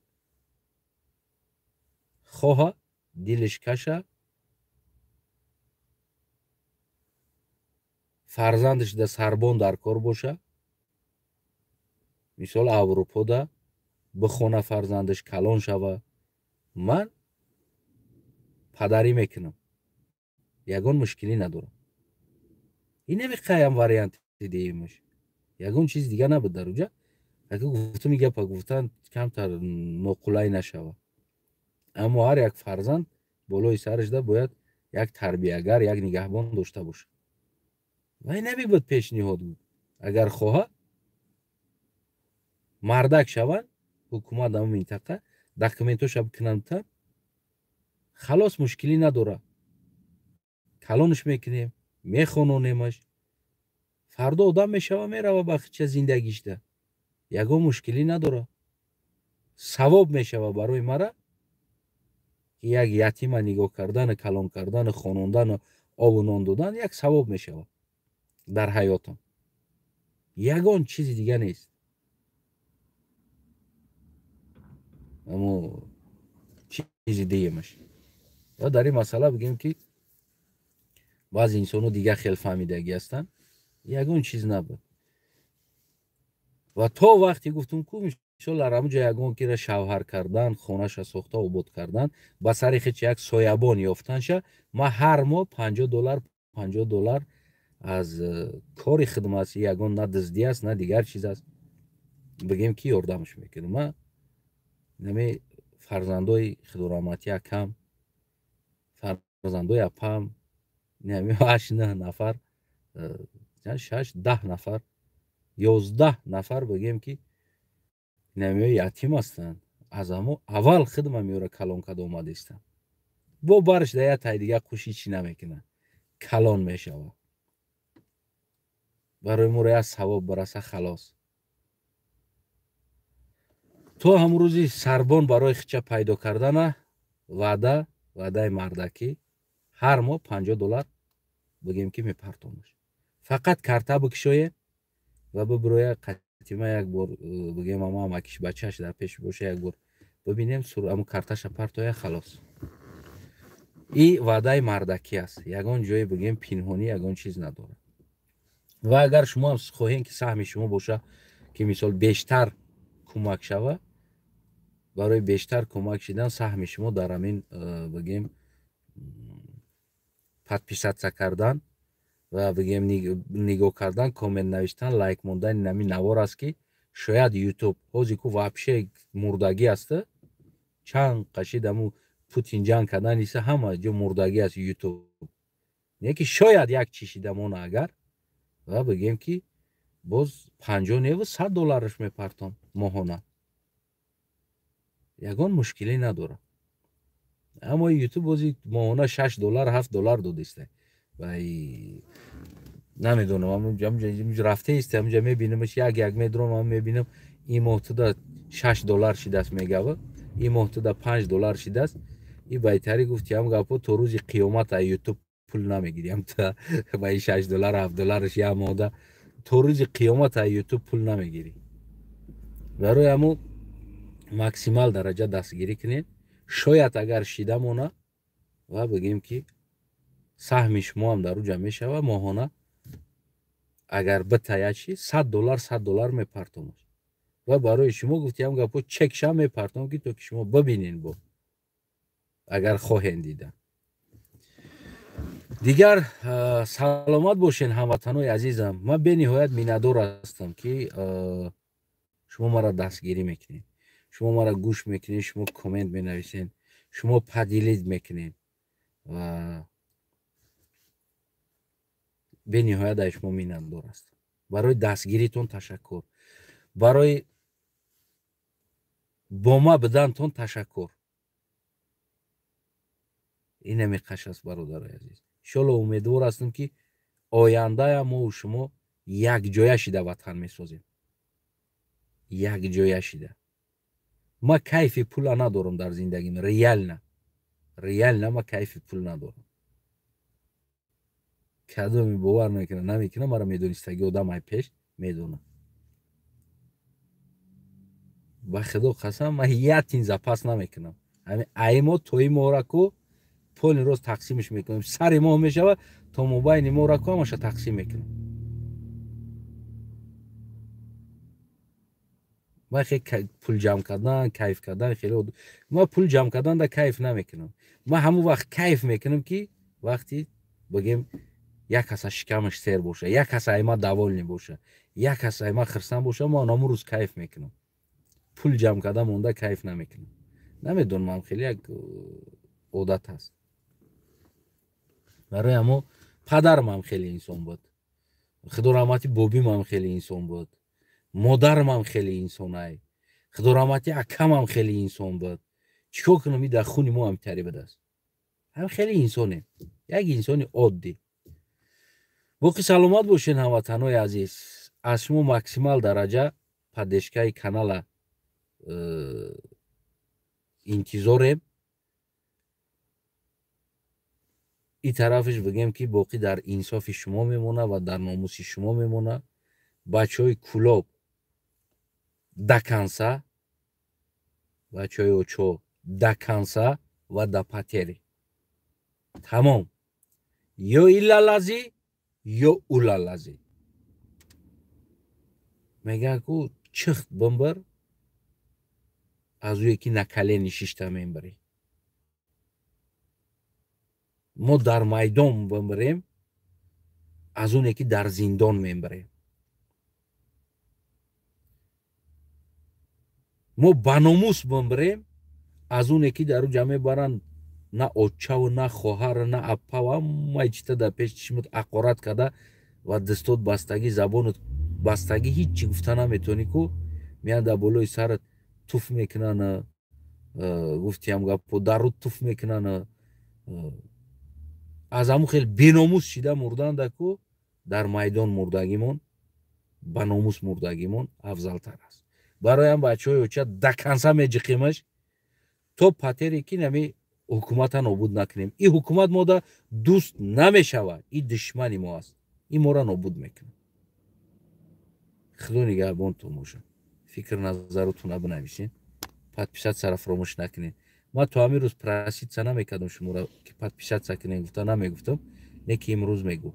хоҳа дилаш каша, фарзандаш да сарбон дар кор боша, мисол Аврупода бихона фарзандаш калон шава, ман падарӣ мекунам, ягон мушкилӣ надорам. Ин намеқаям варианти дуюмаш, ягон чиз дига набуд дар уҷа. Агар гуфтам ин гапа гуфтан камтар ноқулай нашава, аммо ҳар як фарзанд болои сарашда бояд як тарбиягар, як нигаҳбон дошта бошад. Вай намебуд пешниҳод буд. Агар хоҳа мардак шаванд, ҳукумат ҳамон минтақа документоша бикунанд, халос мушкилӣ надорад. Калонш мекунем, мехононемаш, фардо одам мешава, мерава ба хича зиндагишда, ягон мушкилӣ надорад. Савоб мешава барои мара ки як ятима нигоҳ кардану калон кардану хонондану обу нон додан як савоб мешава дар ҳаётам, ягон чизи дига нест. Аммо чизи дуюмаш. Ва дар ин масъала бигем ки баъзе инсонҳо дига хел фаҳмидагӣ ҳастанд, ягон чиз набуд. Ва то вақте гуфтум ку мисол дар ҳамон ҷо ягон кира шавҳар кардан, хонаша сохта обод кардан, ба сари хеч як соябон ёфтанша, ман ҳар моҳ $50 $50 аз кори хидмат, ягон на дуздӣ аст, на дигар чиз аст, бигем ки ёрдамш мекунам. Ман нами фарзандои худораҳматӣ акам, фарзандои апам, нами 8-9 нафар, 6-10 нафар, 11 нафар бигем ки намиё ятим ҳастанд. Аз ҳамо аввал хидма меёра калон када омадистанд. Бо барш да як тай дига қуши чӣ намекунад, калон мешавад. Барои моро як савоб бараса, халос. То ҳамун рӯзи сарбон барои хича пайдо кардана ваъда, ваъдаи мардакӣ ҳар моҳ $50 бигем ки мепартонаш. Фақат карта бикушоем ва бибироя қатима як бор бигем ама амакиш бачааш дар пеш боша, як бор бибинем, аму карташа партоя, халос. И ваъдаи мардакӣ аст, ягон ҷое бигем пинҳонӣ ягон чиз надорад. Ва агар шумо ҳам хоҳем ки саҳми шумо боша, ки мисол бештар кӯмак шава, барои бештар кӯмак шидан саҳми шумо дар ҳамин бигем подписаться кардан ва бигем нигоҳ кардан, коммент навиштан, лайк мондани ҳамин навор аст, ки шояд YouTube ҳозир ку вообще мурдагӣ аст, чанд қашид ҳамун Путин ҷанг кардан иса ҳама ҷо мурдагӣ аст YouTube. Не ки шояд як чӣ шида мона агар ва бигем ки боз 50 неву 100 доллараш мепартом моҳона. Ягон мушкиле надорад. Аммо ютуб бози моҳона 6 доллар 7 доллар додиста. Ва намедонам, рафтаист, ҳамҷа мебинамаш, як як медурам, мебинам ин моҳ туда 6 доллар шидааст мегава, ин моҳ туда 5 доллар шидааст. И байтари гуфти ҳам гапо то рӯзи қиёмат ай ютуб пул намегири, ҳам та ба ин 6 доллар 7 доллараш як моҳда то рӯзи қиёмат ай ютуб пул намегирӣ. Барои ҳамун максимал дараҷа дастгирӣ кунед. Шояд агар шида мона ва бигем ки саҳми шумо ҳам дар уҷа мешава моҳона, агар битая чи 100 доллар 100 доллар мепартомаш. Ва барои шумо гуфтиам гапо чекша мепартом ки то ки шумо бибинен бо агар хоҳен дида. Дигар саломат бошен ҳамватанои азизам. Ман бениҳоят миннатдор ҳастам ки шумо маро дастгирӣ мекунед, шумо маро гӯш мекунед, шумо коммент менависед, шумо поделить мекунед ва бениҳоят аз шумо миннатдор ҳастам. Барои дастгиритон ташаккур, барои бо ма бидантон ташаккур. Ин ҳамиқаш аст бародарои азиз. Иншолло умедвор ҳастам ки ояндаям мо шумо якҷоя шида ватан месозем. Якҷоя шида. Ма кайфи пула надорам дар зиндагим, реально. Реально ма кайфи пул надорам. Кадоми бовар мекунад, намекунад, маро медонистаги одам ай пеш медонад. Ба худо қасам, ман ятин запас намекунам. Ҳамин ай мо то ин моҳра ку поли роз тақсимш мекунем. Сари моҳ мешавад, то мобайни моҳра ку ҳамаша тақсим мекунем. Ман хеле пул ҷамъ кардан, кайф кардан хеле, ман пул ҷамъ кардан да кайф намекунам. Ман ҳамон вақт кайф мекунам ки вақти бигем як каса шикамаш сер боша, як каса ай ман довольный боша, як каса ай ман хирсанд боша, ман ҳамон рӯз кайф мекунам. Пул ҷамъ кардан монда кайф намекунам. Намедонам, хеле як одат аст. Барои ҳамо падарам ҳам хеле инсон буд, худо раҳмати бобим ҳам хеле инсон буд, модарам ҳам хеле инсонай, худо раҳмати акам ҳам хеле инсон буд. Чӣ кор кунам, ин дар хуни мо ҳам тари будааст. Ҳам хеле инсонем, як инсони оддӣ. Боқӣ саломат бошед ҳамватанои азиз. Аз шумо максимал дараҷа поддержкаи канала интизорем. И тарафиш бигем ки боқӣ дар инсофи шумо мемона ва дар номуси шумо мемона. Бачаҳои Кулоб даканса, бачаҳои Очо даканса ва да патери. Тамом. Ё илалазӣ, ё улалазӣ. Мегӯянд ку чихт бимбир, аз ӯе ки на колени шишта мембирӣ. Мо дар майдон бимбирем, аз оне ки дар зиндон мембирем. Мо ба номус бимбирем, аз оне ки дар ӯ ҷа мебаранд на отчаву, на хоҳар, на аппаву, ҳамаи чита дар пеши чишмат ақорат карда ва дастот бастагӣ, забонат бастагӣ, ҳеҷ чӣ гуфта наметонӣ ку меянд дар болои сарат туф мекунанд, гуфтиам гапо дар рӯ туф мекунанд. Аз ҳамун хел беномус шида мурданда ку дар майдон мурдагимон ба номус мурдагимон афзалтар аст. Барои ҳам бачаҳои оча даканса меҷиқимаш то патере ки нами ҳукумата нобуд накунем. Ин ҳукумат мода дӯст намешавад, ин душмани мо аст, ин моро нобуд мекунад. Худо нигаҳбонтон бошад. Фикр назаротонро бинависед, подписатсияро фаромӯш накунед. Ман то ҳамин рӯз проситса намекардам шуморо ки подписатсия кунед, гуфта намегуфтам, не ки имрӯз мегӯ.